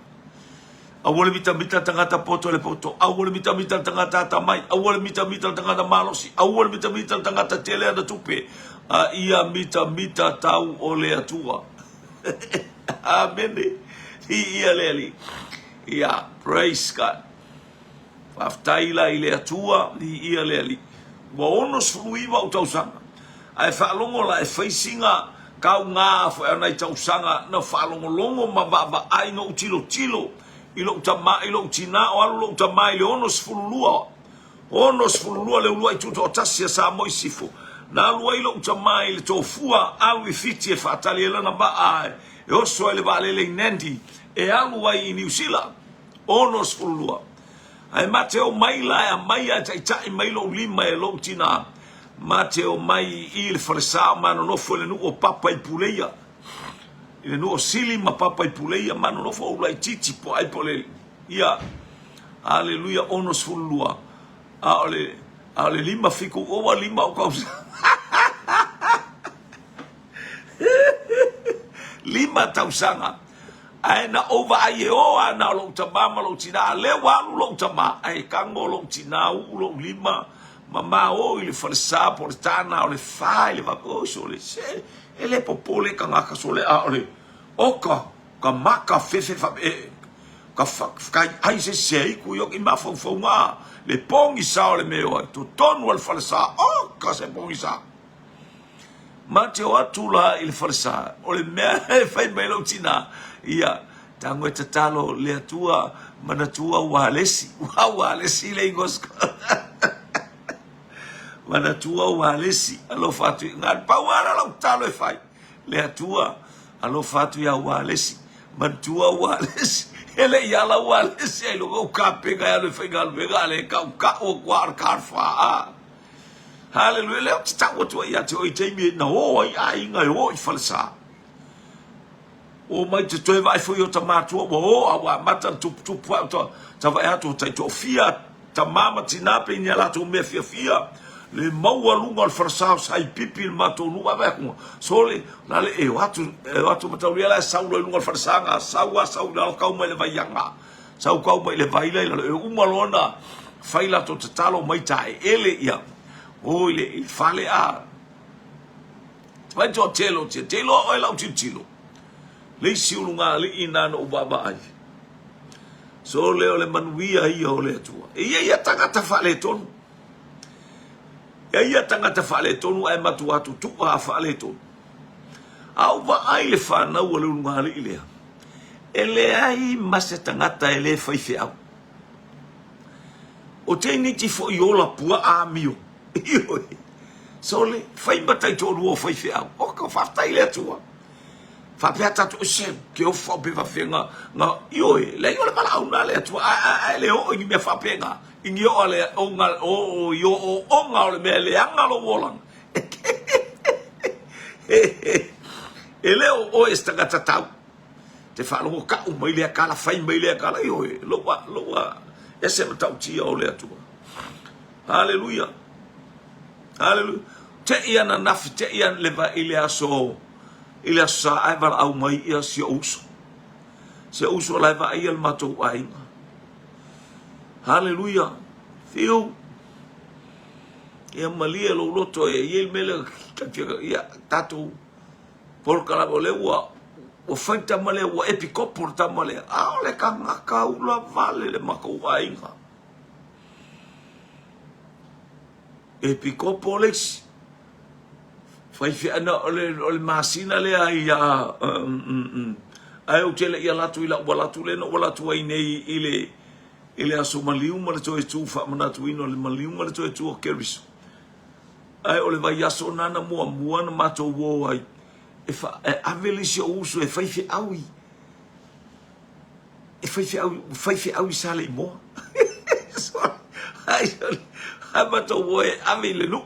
Aua le mitamita le tagata poto i le poto, aua le mitamita le tagata atamai, aua le mitamita le tagata malosi, aua le mitamita le tagata tele ana tupe, a ia mitamita tau o le Atua. Amene. Viia le Alii. Ia, praise God. Faafetai la i le Atua, viia le Alii. Ua 69 ou tausaga, ae faalogo la e fai sina kauga foi a nai tausaga na faalogologo ma vaavaai na ou tilotilo i lou tama i lou tina o alu lou tama i le 62 62 le uluai tutoatasi a Samoa i Sisifo na alu ai lou tama i le Tofua alu i Fiti e faatali ai lana vaa e oso ai le vaalele i Nandi e alu ai i Niu Sila. 62. Ae ma te omai la e aumai ae taitai mai lou lima e lou tinā, ma te omai i le falesa o ma nonofo i le nuu o Papa i Puleia, i le nuu o Sili ma Papa i Puleia, ma nonofo ou laitiiti po ai po le, ia, aleluia, 62, a o le, a o le lima fiku, ua lima ou tausaga. Lima tausaga. Ae na ou vaai e o a na o lou tama ma lou tina, a lea ua alu lou tama, ae tago lou tina uu lou lima ma ma o i le falesa po o le tana o le fa i le vave. Oi sole, se, e le popole tagata sole, a o le oka, ka maka fefe fa, e, ka fa, kai ai se se iku i oki mafaufauga, le pogisa o le mea o ai, totonu o le falesa, oka se pogisa. Ma te o atu la i le falesa, o le mea e fai mai lou tina, ia, tago e tatalo le Atua, manatua ua alesi, ua ua alesi le igoa manatua ua alesi, alofa atu i, na pau lava lau tatalo e fai, le Atua, alofa atu ia ua alesi, manatua ua alesi, e le i ala ua alesi ai loga u kapega e alu e faigaluega, a le kau kau atu a o le karfa, a. Haleluia, lea ou te tau atu ai ia te oe i taimi na o ai aiga e o i falesa. O mai te toe vaai foi o ta matua ua o a ua amata na tuputupu ai ta, ta vaai atu o taitoafia tama ma tina pe ni a latou mea fiafia le maualuga o le falesa o Saipipi le matou nuu vaai atu sole la le e o atu e o atu mataulia la e sau loa i luga o le falesa na sau a sau i lalo tau mai le vaiaga Sau kau mai le vai la i lalo e uma loa na fai latou tatalo mai taeele ia o i le, i le fale a vai toatele o te te iloa oe lau tilotilo le isi ulugalii na na ou vaavaai so le o le manuia ia o le Atua e ia ia tagata faaletonu e ia tagata faaletonu ae matua tutua faaletonu a ou vaai le fanau a le ulugalii lea E leai ma se tagata e le faifeau. O teiniti foi ola puaa amio. Ioe. Sole, fai ma taitoalua o faifeau. Oka, faafetai i le Atua. Faapea tatou, se, ke ofa o pe faafega, nga, ioe, leai o le valaau na le Atua, a, a, a, e le oo i ni mea faapena, i ni oo le, o, nga, o, o, i o, o, onga o le mea e leaga lou olaga. E le o oe se tagata tau. Te faalogo kau mai lea kala, fai mai lea kala, ioe, lou a, lou a, ese matautia o le Atua. Haleluia. Haleluia. Te i ananafi, te i an leva i le aso, i le aso sa ae valaau mai ia si ou uso. Si ou uso la e vaaia le matou aiga. Haleluia. Fiu. Ia malie lou loto e i ai le mea lea, ia tatou polokalame o lea ua. Ua fai le tama lea, ua epikopo le tama lea. A o le tagata ula vale le matou aiga. Epikopo le isi. Faifeana o le, o le masina lea ia ae ou te le i alu atu i lau alu atu lea na ou alu atu ai nei i le i le aso maliu ma le toe tu faamanatuina o le maliu ma le toe tu o Keriso. Ae o le vaiaso lena na muamua na matou o ai e, fa, e ave le isi ou uso e faifeau i e faifeau, faifeau i Saleimoa. Ai, ai matou o e ave i le nuu.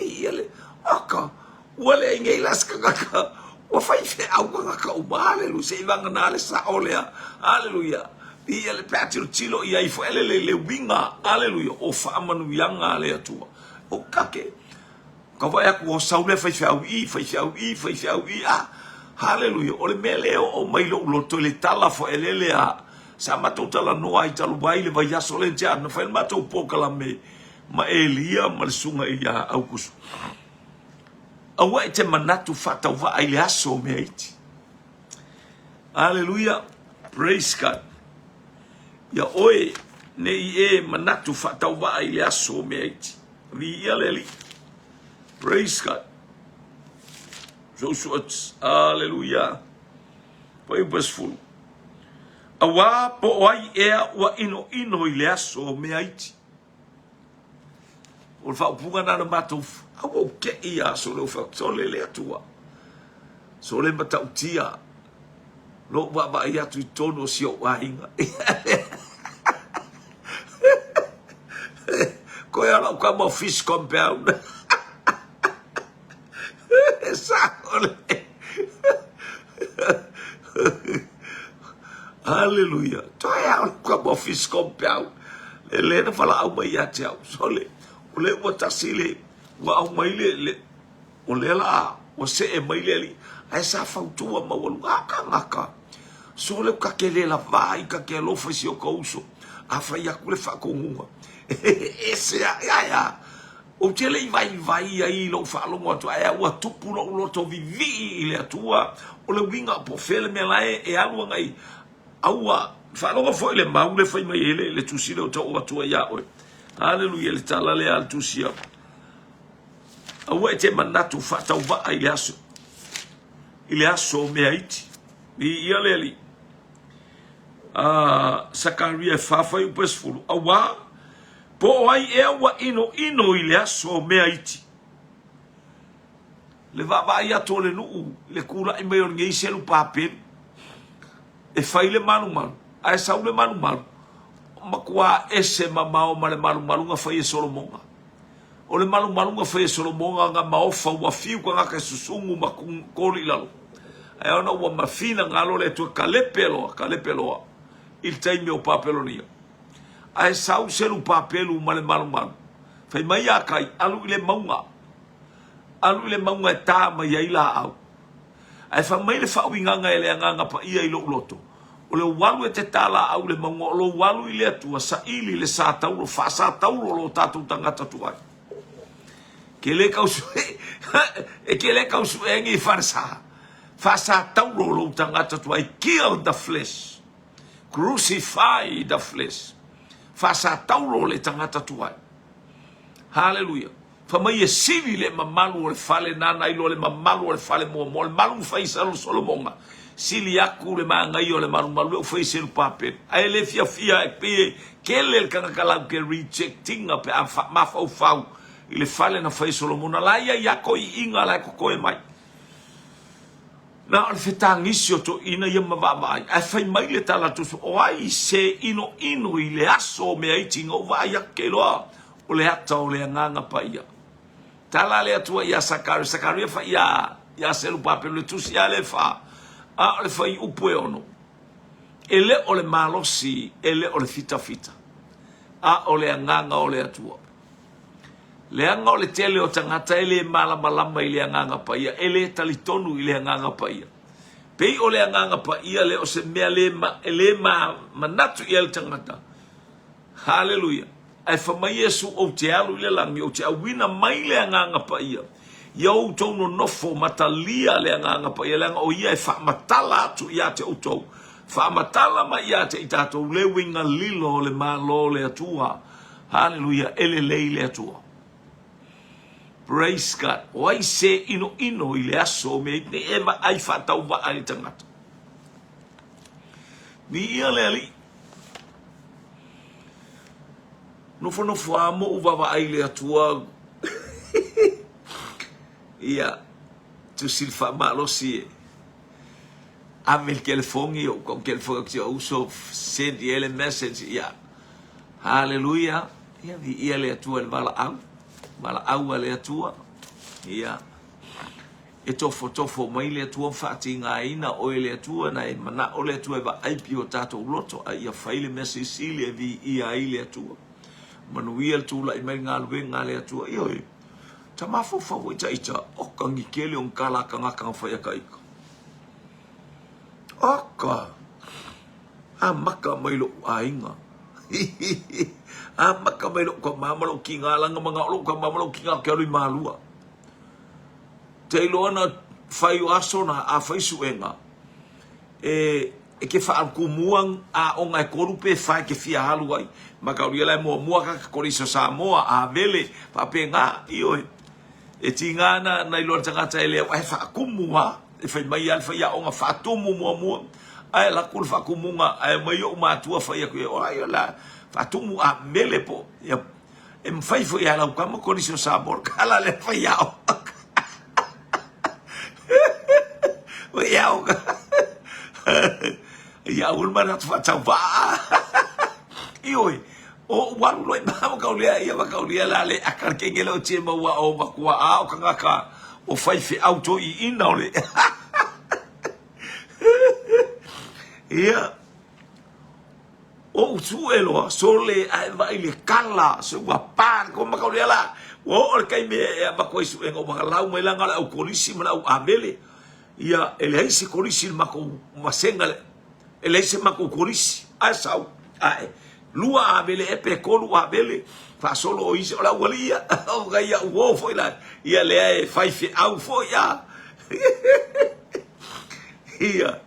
Ia le, aka, ua leai nei la se tagata, ua faifeau tagata uma, aleluia, se i vagana le sao lea, aleluia. Ia le, pe a tilotilo i ai foi le, le, le uiga, aleluia, o faamanuiaga a le Atua. O kake, ka vaai atu o sau lea faifeau i, faifeau i, faifeau i, ah, haleluia, o le mea lea e oo mai lou loto i le tala foelele a, sa matou talanoa ai talu ai le vaiaso lea na tea atu, na fai le matou polokalame ma Elia ma le susuga ia Aukuso. Aua e te manatu faatauvaa i le aso o mea iti. Aleluia, praise God. Ia oe ne i e manatu faatauvaa i le aso o mea iti. Viia le Alii. Praise God. Sou Aleluia. Fuaiupu e 10. Auā po o ai ea ua inoino i le aso o mea iti. O le faaupuga na na matou, aua ou te i aso leo fai atu, sole le Atua. Sole matautia lou vaavaai atu i totonu o si ou aiga. Koe a lau kama o fish compound. E sao le. Haleluia. Toe a o lau kama o fish compound. Le le na falaau mai ia te au. Sole, o le ua tasi le, ua au mai le, le, o lea la, ua see mai le alii, ae sa fautua maualuga, a tagata, sole ka te le lavā i ka te alofa i si o ta uso, a fai atu le faatonuga, ese a, ae a, ou te le i vaivai ai i lou faalogo atu, ae ua tupu lou loto vivii i le Atua, o le uiga po o fea le mea la e, e alu agai, aua, faalogo foi le mau le fai mai ai le, le tusi lea ou te oo atu ai ia oe. Haleluia, le tala lea a le tusi a. Aua e te manatu faatauvaa i le aso, i le aso o mea iti. Viia le Alii. A Sakaria e 4 fuaiupu e 10, auā, po o ai ea ua inoino i le aso o mea iti. Le vaavaai atu o le nuu i le kula'i mai o lenei selu papelu, e fai le malumalu, ae sau le malumalu, matua ese mamao ma le malumalu na fai e Solomona. O le malumalu na fai e Solomona na maofa ua fiu tagata e susugu ma koli i lalo. Ae ona ua mafinagalo le Atua kalepe loa, kalepe loa i le taimi o Papelonia. Ae sau selu papelu ma le malumalu. Fai mai ia Kai, alu i le mauga. Alu i le mauga e tā mai ai laau. Ae fai mai le faauigaga e le Agaga Paia i lou loto, O le alu e te tā laau i le mauga, o lou alu i le Atua, saili le sā tauro, faasā tauro lo tatou tagata tuai. Ke le kau sue, e ke le kau suegi i falesa. Faasā tauro lou tagata tuai, kill the flesh. Crucify the flesh. Faasā tauro le tagata tuai. Haleluia. Fai mai e sili le mamalu o le fale nāna i loa le mamalu o le fale muamua, o le malu na fai i Solomona, sili atu le manaia o le malumalu lea ua fai e Serupapele. Ae le fiafia e pei e kele le tagata latou te reject ina pe a mafaufau i le fale na fai e Solomona. La ia ia toeaiina la e totoe mai. Na o le fetagisi o toeaiina ia ma vaavaai. Ae fai mai le tala a le Tusi, o ai se inoino i le aso o mea iti na ou vaai atu ke iloa O le ata o le Agaga Paia. Tala le Atua iā Sakaria, Sakaria fai iā, iā Selupapelu le tusi a le fa, a o le fuaiupu e ono. E le o le malosi, e le o le fitafita, a o le Agaga o le Atua. Leaga o le tele o tagata e le malamalama i le Agaga Paia, e le talitonu i le Agaga Paia. Pei o le Agaga Paia le o se mea le, ma, e le ma, manatu i ai le tagata. Haleluia! Ae fai mai Iesu, Ou te alu i le lagi, ou te auina mai le Agaga Paia. Ia outou nonofo ma talia le Agaga Paia, leaga o Ia e faamatala atu ia te outou, faamatala mai ia te i tatou le uiga lilo o le Malo o le Atua. Haleluia, e lelei le Atua. Praise God. O ai se inoino i le aso o mea nei e vaai faatauvaa i le tagata. Viia le Alii. Nofonofo a mo u vaavaai i le Atua. Ia, tusi le faamalosi e ave le telefoni, o kau telefoni aku tia uso, send i ai le message, ia. Haleluia. Ia, viia le Atua i le valaau. Valaau a le Atua. Ia. E tofotofo mai le Atua ma faatigaina oe e le Atua, na e manao le Atua e vaai pi o tatou loto, a ia fai le mea silisili e viia ai le Atua. Manuia le tulai mai le galuega a le Atua. Ioe, ta mafaufau foi ta ita, oka ni kele o ni kala a kangaka na fai a ka ika. Oka! Amaka mai loʻu aiga. Amaka mai loʻu kamā ma loʻu kīgā langa manao loʻu kamā ma loʻu kīgā o ke alu i Mālua. Te iloa na fai o aso na a fai suʻega e e ke whaakumua a onga e kolu pe whae ke fia halu ai. Ma ka uria lai mua mua ka ka kolisa Samoa a vele whaapengā ioe. E tīngā ana na iloa le tagata e lea ae whaakumu ha e whai mai a le whai aonga whaatumu muamua ae laku le whaakumuga ae mai oʻu matua whai aku e oa ia la whaatumu a mele po ia E mawhai foi ia lau kama kolisi o Samoa kala le whai ao. Whai ao ka. Ia ul mana tu whatau vaa. Ioi, o walu loi ma kau lea ia ma kau lea la le akar ke ngele o tie maua o makua a o kangaka o whai whe au to i ina o le. Ia, Ou sue loa, sole ae vaai le kala, se ua pa le koma kau lea la. Ua oo le taimi e avatu ai suega ua lau mai langa le au kolisi ma le au avele. Ia, e leai se kolisi i le matou vasega le, e leai se matou kolisi. Ae sau, ae, lua avele ea pe tolu avele, faasolo o isi, o le aualii ia, o kai au uo foi la, ia lea e faifeau foi a. Ia.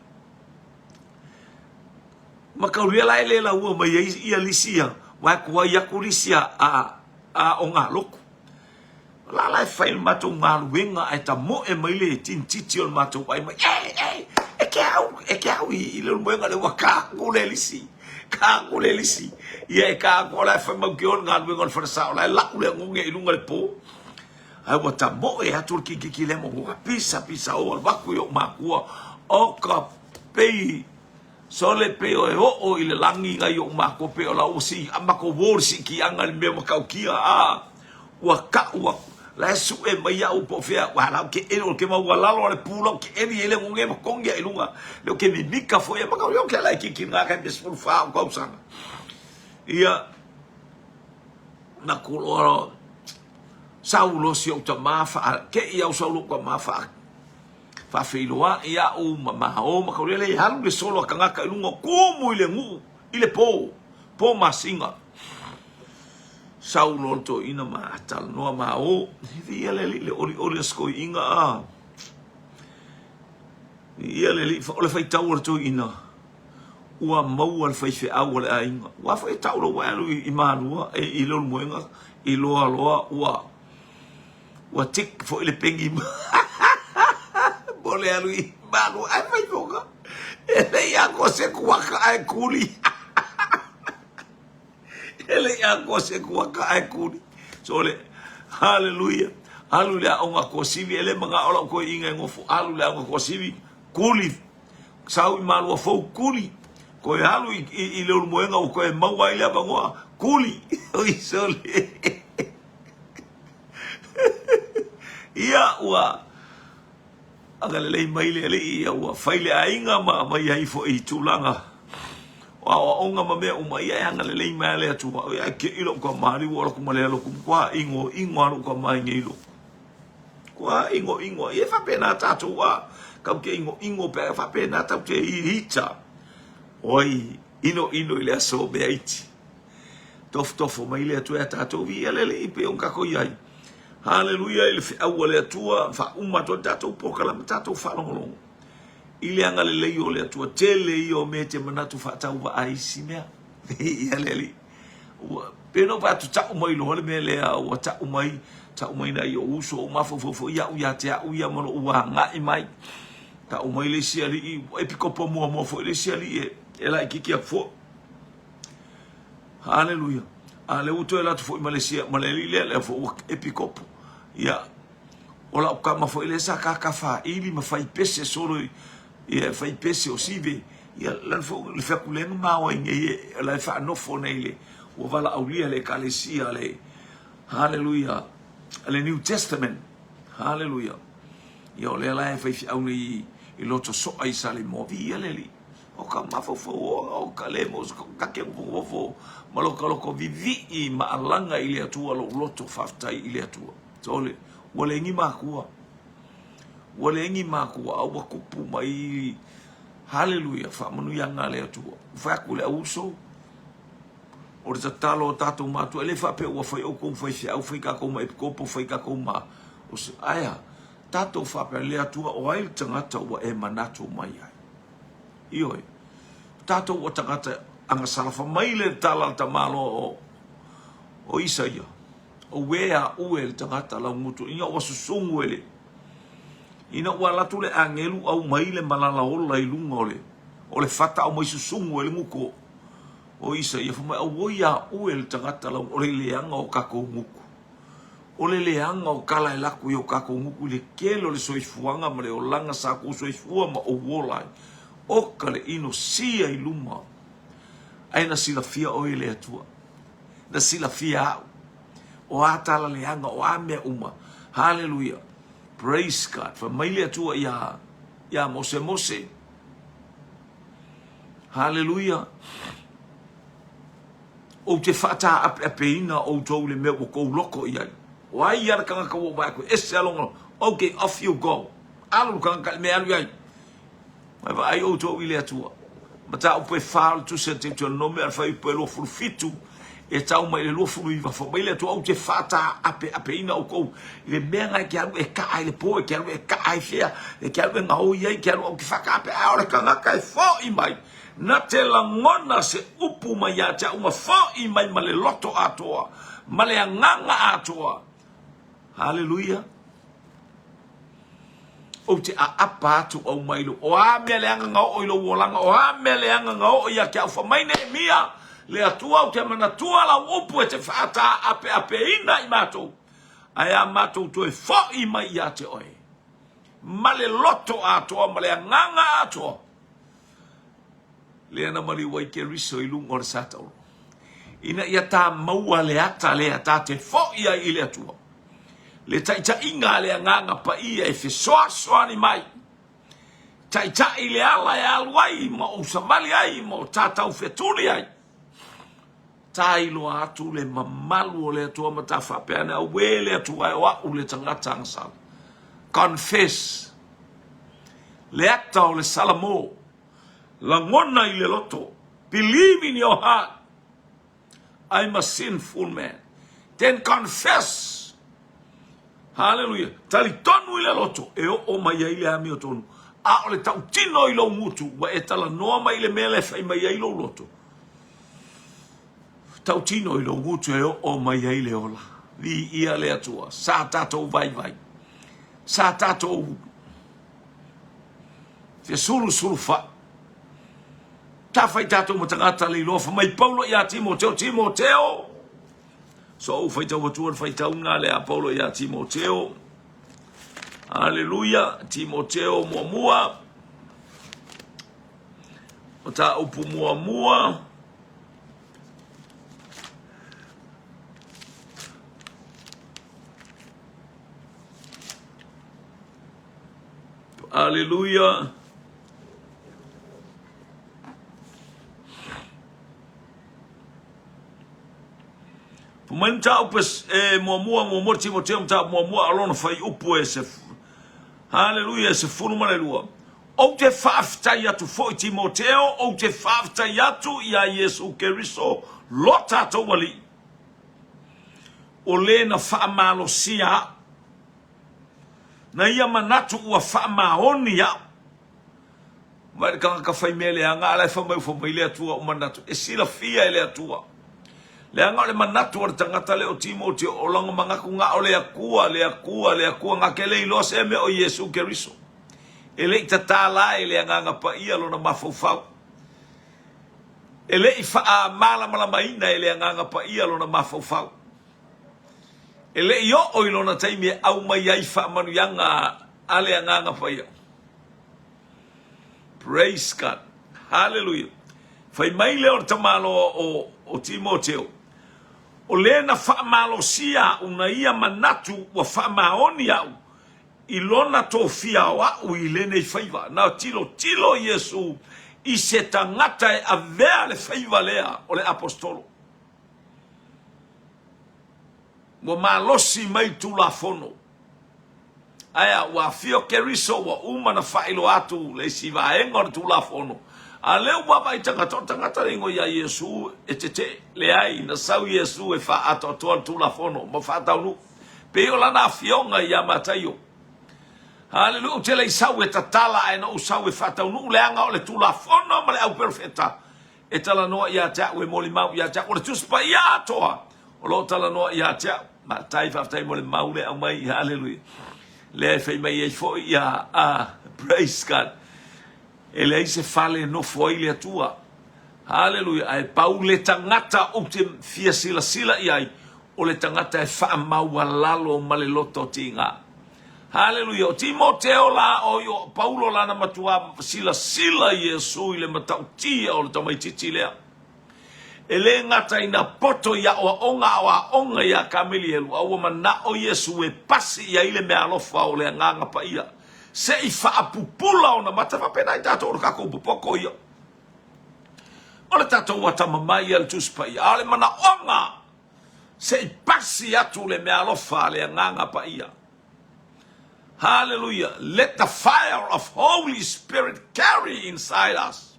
Makaulia la e le laua mai ai ia lisi ia, wae kuai aku lisi a, a, a o ngā loku. La la e fai le matou galuega ae tamoe mai le tinititi o le matou ai mai, e, e, e ke au, e ke au i, i le ulumoega le ua ka aku le lisi, ka aku le lisi. Ia e ka aku o la e fai mau ke o le galuega o le falesa o la e lau le agoge i lunga le pō. Ae ua tamoe atu le kikiki le mo ua pisa pisa o alu aku i o makua o ka pei Sole pei o e oo i le lagi ngai oʻu mākua pei o la ua sii a makou wō le siikiaga i le mea matautia a ua kaʻu aku la e suʻe mai iaʻu po o fea ua lau ke ʻeli o ke mau ua lalo a le pū lau ke ʻeli ai le goge ma kogi aʻe i luga leo ke mimika foi e makau ke ala e kiki ngā kai me 14 o tausaga ia na kuloa sau loa si ou tamā faa keʻi au sau loʻu tamā faa Faafeiloai iaʻu ma maō ma kaulele e alu le solo a kangaka i luga o kumu i le nuu i le pō, pō masina. Sau loa le toeaina ma talanoa maō, viia le alii le olioli a si toeaina a. Viia le alii, o le faitau a le toeaina, ua maua le faifeau a le aiga. Ua foi e tau loa ua alu i Malua, e, i Leulumoega, i loa loa ua Ua tick foi le pegi mo le alu i malu ai mai foka. E le i ako se kuaka ae kuli. E le i ako se kuaka ae kuli. So le, hallelujah. Alu le aoga kuasivi, e le mangao lau toeaiina e nofo, alu le aoga kuasivi, kuli. Sau i Malua fou, kuli. Koe alu i, i, i Leulumoega ua koe maua ai le avanoa, kuli. Oi sole. Ia ua agalelei mai le Alii, ia ua fai le aiga ma aumai ai foi i tulaga o aoaoga ma mea uma, ia e agalelei mai lava le Atua. Oi, ae keʻi lou kamaliʻi ua ola atu ma le alo atu, matua ʻinoʻino lava lou tama i nei lotu. Matua ʻinoʻino. Ia e faapena tatou a tatou te ʻinoʻino pe a faapena tatou te hita. Oi, ʻinoʻino i le aso o mea iti. Tofotofo mai le Atua iā tatou, viia le Alii pei ona tatou i ai. Haleluia i le feau a le Atua, faauma atu ai le tatou polokalame, tatou faalogologo i le agalelei o le Atua. Tele ia o mea e te manatu faatauvaa i isi mea. Viia le Alii. Ua, pe na ou vaai atu tau mai loa le mea lea, ua tau mai, tau mai nai ou uso, ou mafaufau foi au ia te au ia ma lou agai mai. Tau mai le isi alii, ua epikopo muamua foi le isi alii e, e laititi atu foi. Haleluia. A lea ua toe alu atu foi ma le isi, ma le alii lea, lea foi ua epikopo. Ia, o lau tama foi lea sa tatafaili ma fai pese solo i, ia, fai pese o Sive. Ia, lana foi, le fai atu lea na maoai nei, e, la e faanofo nei le, ua valaaulia le ekalesia le, haleluia, le New Testament. Haleluia. Ia, o lea la e faifeau nei i loto soa i Saleimoa. Viia le Alii. O ka mafaufau o ka le mo ka ke nofo ma lo ka loko vivii ma alaga i le Atua lou loto faafetai i le Atua. Sole, ua leai ni makua. Ua leai ni makua, a ua kupu mai Haleluia, faamanuiaga a le Atua. Ua fai atu le au uso, o le tatalo a tatou matua, e le faapea ua fai outou ma faifeau, fai tatou ma epikopo, fai tatou ma... Ae a? Tatou faapea, le Atua, o ai le tagata ua e manatu mai ai? Ioe. O tatou ua tagata agasalafa mai le tala a le tamaloa o, o Isaia. Auē a ue le tagata laugutu ina ua susugu e le ina ua alu atu le agelu aumai le malala ola i luga o le o le fata aumai susugu e le gutu o Isaia fai mai auoi a ue le tagata lau o le leaga o tatou gutu o le leaga o tala e lako i o tatou gutu i le tele o le soifuaga ma le olaga sa tou soifua ma ou ola ai oka le ino sia i luma ae na silafia oe e le Atua na silafia au. O a tala leaga, o a mea uma. Haleluia. Praise God. Fai mai le Atua ia, ia Mose, Mose. Haleluia. Ou te faataapeapeina outou i le mea ua tou loko i ai. O ai ia le tagata ua ou vaai atu, ese lava lona, okay, off you go. Alu le tagata i le mea e alu i ai. Mai vaai outou i le Atua. Mataupu e fa o le Tusi a Deuteronome a le fuaiupu e 27 e tau mai i le 29, fai mai le Atua, Ou te faataapeapeina outou i le mea na e te alu e kaa i le po, e te alu e kaa i fea, e te alu e gaoi ai, e te alu, ou te faataape, a o le tagata e foi mai, na te lagona se upu mai ia te au ma foi mai ma le loto atoa, ma le agaga atoa. Haleluia! Ou te aapa atu au mai lou. O a mea leaga na oo i lou olaga, o a mea leaga na oo ia te au, fai mai Nehemia, le Atua ou te manatua lau upu e te faataapeapeina i matou, ae a matou toe foi mai ia te oe, ma le loto atoa ma le agaga atoa, lea na maliu ai Keriso i luga o le satauro, ina ia ta maua le ata lea ta te foi ai i le Atua, le taitaiga a le Agaga Paia e fesoasoani mai, taitai le ala e alu ai ma ou savali ai ma o tatau fetuli ai, ta iloa atu le mamalu o le Atua ma ta faapea ane, Auē le Atua e o a'u le tagata agasala. Confess le ata o le Salamo, lagona i le loto, believe in your heart, I'm a sinful man. Then confess. Hallelujah. Talitonu i le loto e oo mai ai le amiotonu. A o le tautino i lou gutu, ua e talanoa mai i le mea lea e fai mai ai lou loto. Tautino i lou gutu e oo mai ai le ola. Viia le Atua. Sa tatou vaivai. Sa tatou fesulusulufa'i. Ta fai tatou ma tagata le iloa, fai mai Paulo ia Timoteo, Timoteo! So ou faitau atua le faitauga lea a Paulo ia Timoteo. Aleluia, Timoteo muamua. Mataupu muamua. Aleluia. Fai mai mataupu e muamua, muamua Timoteo mataupu muamua a lona fuaiupu e se Haleluia e 12. Ou te faafetai atu foi Timoteo, ou te faafetai atu ia Iesu Keriso lo tatou Alii. O le na faamalosia a'u. Na ia manatu ua faamaoni a'u. Vaai le tagata fai mea leaga, a la e fai mai ua fai mai le Atua a'u manatu, e silafia e le Atua. Leaga o le manatu o le tagata lea o Timoteo, o lona manatu na o le Atua, le Atua, le Atua, na te le iloa se mea o Iesu Keriso. E le i tatala e le Agaga Paia lona mafaufau. E le i faamalamalamaina e le Agaga Paia lona mafaufau. E le i oo i lona taimi e aumai ai faamanuiaga a le Agaga Paia. Praise God. Hallelujah. Fai mai lea o le tamaloa o, o Timoteo, o le na faamalosia a'u na ia manatu ua faamaoni a'u i lona tofia o a'u i lenei faiva. Na tilotilo Iesu i se tagata e avea le faiva lea o le aposetolo. Ua malosi mai Tulafono. Ae a ua afio Keriso, ua uma na faailoa atu le isi vaega o le Tulafono. A lea ua vaavaai tagata, o le tagata le igoa ia Iesu e tetee. Leai, na sau Iesu e faaatoatoa le Tulafono ma faataunuu. Pei o lana afioga ia Mataio. Haleluia, ou te le i sau e tatala, ae na ou sau e faataunuu, leaga o le Tulafono ma le auperofeta e talanoa ia te au, e molimau ia te au. O le Tusi Paia atoa o lo o talanoa ia te au. Matai, faafetai mo le mau lea aumai, haleluia. Lea e fai mai ai foi ia, praise God. E leai se fale e nofo ai le Atua. Haleluia, ae pau le tagata ou te fia silasila i ai, o le tagata e faamaualalo ma le loto tiga. Haleluia! O Timoteo la, o o Paulo lana matuā silasila Iesu i le matautia o le tamaitiiti lea. E le gata ina poto i aoaoga a o aoga iā Kamelielu, a ua manao Iesu e pasi i ai le meaalofa o le Agaga Paia, se i faapupula ona mata. E faapena i tatou o le tatou popoto ia. O le tatou atamamai ia le Tusi Paia, a o le manaoga Se i pasi atu le meaalofa a le Agaga Paia. Hallelujah. Let the fire of Holy Spirit carry inside us.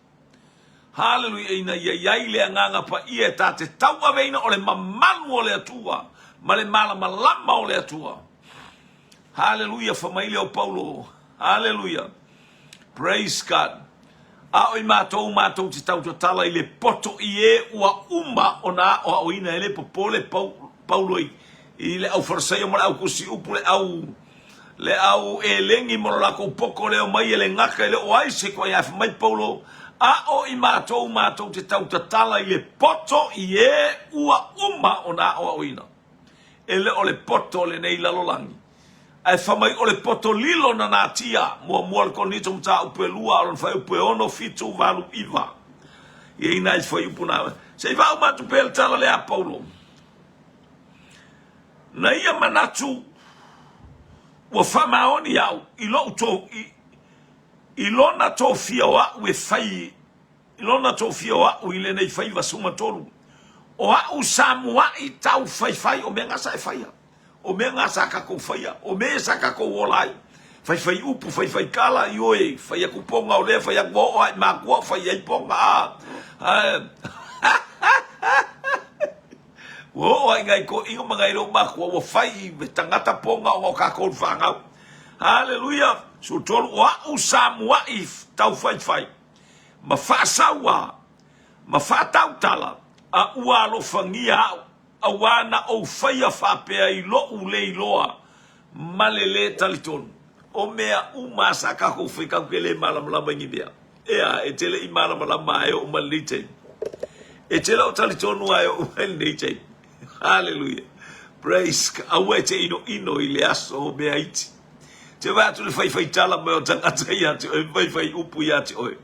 Hallelujah. Ina ia i ai le Agaga Paia e ta te tauaveina o le mamalu o le Atua ma le malamalama o le Atua. Hallelujah. Fa mai lea o Paulo. Hallelujah. Praise God. A o i matou, matou te tautatala i le poto i e ua uma ona aoaoina, e le popole Paulo i, i le au Farisaio ma le au tusi upu, le au, le au elegi ma lo latou poto leo mai e le gata e le o ai se koe. Ae fai mai Paulo, a o i matou, matou te tautatala i le poto i e ua uma ona aoaoina. E le o le poto o lenei lalolagi, Ae fai mai o le poto lilo na natia, muamua le Korinito mataupu e lua, a o lona fuaiupu e 6, 7, 8, 9. E i ai nai fuaiupu na. Se i faauma atu pea le tala lea a Paulo. Na ia manatu ua faamaoni au i lou to, i, i lona tofia o a'u e fai i lona tofia o a'u i lenei faiva 13 o a'u sa mua'i tau faifai o mea nga sa e faia. O mea nga sa kakou faia, o mea ia sa kakou ola ai. Faifai upu, faifai kala, ioe, fai aku poga o lea, fai aku ua oo ai makua, fai ai poga, a, ua oo ai ngai toeaiina ma ngai lou makua, ua fai i tagata poga ona o kakou le fanau. Haleluia! 13, o a'u sa mua'i tau faifai, ma faasaua, ma faatautala, a ua alofagia a'u. Auā na ou faia faapea i loʻu le iloa ma le lē talitonu, o mea uma a sa kakou fai tatou te lē malamalama i ni mea. Ea, e te le i malamalama a e oo mai lenei taimi. E te le o talitonu a e oo mai lenei taimi. Haleluia. Praise God. Aua e te inoino i le aso o mea iti. Te vaai atu le faifaitala mai o tagata ia te oe, faifai upu ia te oe.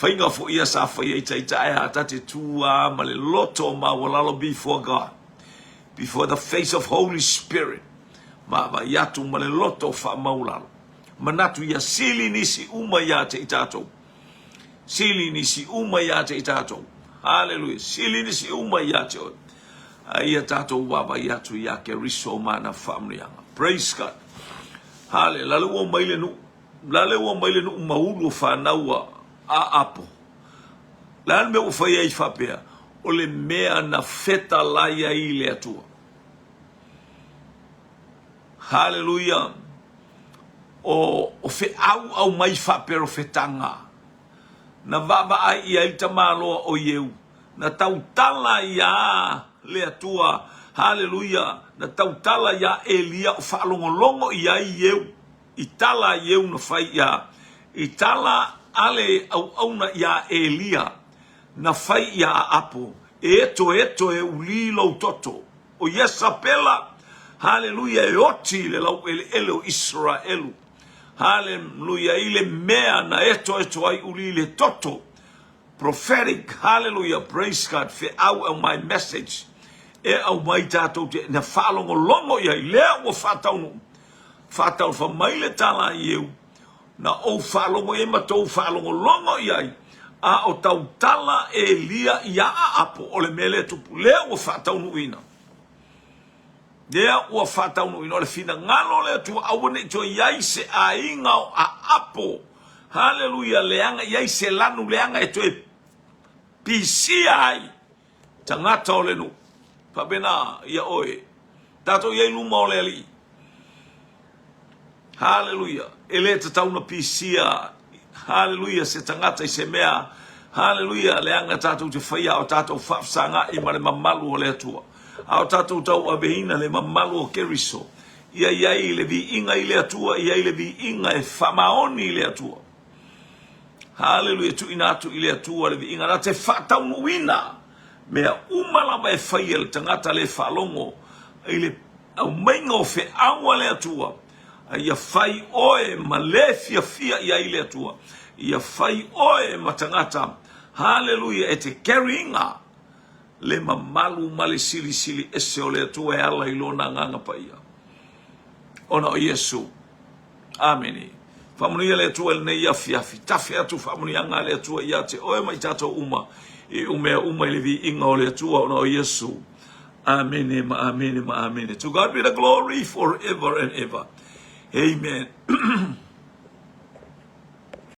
Faiga foi ia sa fai ai taita ae a ta te tu a ma le loto maualalo before God, before the face of Holy Spirit, vaavaai atu ma le loto faamaualalo. Manatu ia sili nisi uma ia te i tatou. Sili nisi uma ia te i tatou. Hallelujah. Sili nisi uma ia te oe. A ia tatou vaavaai atu ia Keriso ma ana faamanuiaga. Praise God. Hallelujah. Lale ua mai le nuu. Lale ua mai le nuu maulu o fanau a Apo. Le a le mea ua fai ai faapea? O le mea na fetalai ai le Atua. Haleluia! O, o feau aumai faaperofetaga, na vaavaai i ai le tamaloa o Ieu, na tautala iā le Atua, haleluia, na tautala iā Elia o faalogologo i ai Ieu, i tala a Ieu na fai iā, i tala a le auauna iā Elia, na fai iā Aapo, e etoeto e ulī lou toto. O Iesapela, haleluia, e oti i le laueleele o Iseraelu, haleluia, i le mea na etoeto ai uli i le toto. Prophetic, haleluia, praise God, feau aumai message e aumai tatou te na faalogologo i ai, lea ua faataunuu, faataufa mai le tala a Ieu, na ou faalogo i ai ma tou faalogologo i ai, a o tautala Elia iā Aapo, o le mea lea e tupu, lea ua faataunuuina. Lea ua faataunuuina, o le finagalo o le Atua, aua ne i toe i ai se aiga o Aapo, haleluia, leaga i ai se lanu leaga e toe pisia ai tagata o le nuu. Faapena ia oe, tatou i ai luma o le Alii. Haleluia! E le tatau na pisia, haleluia, se tagata i se mea, haleluia, leaga tatou te faia a o tatou faafesagai ma le mamalu o le Atua, a o tatou tauaveina le mamalu o Keriso, ia i ai le viiga i le Atua, ia i ai le viiga e faamaoni i le Atua. Haleluia, tuuina atu i le Atua le viiga, na te faataunuuina mea uma lava e fai e le tagata le faalogo i le aumaiga o feau a le Atua, a ia fai oe ma le fiafia i ai le Atua, ia fai oe ma tagata, haleluia, e te carry ina le mamalu ma le silisili ese o le Atua e ala i Lona Agaga Paia, ona o Iesu. Amene. Faamanuia le Atua i lenei afiafi. Tafe atu faamanuiaga a le Atua ia te oe ma i tatou uma i mea uma i le viiga o le Atua ona o Iesu. Amene ma amene ma amene. To God be the glory forever and ever. Amen.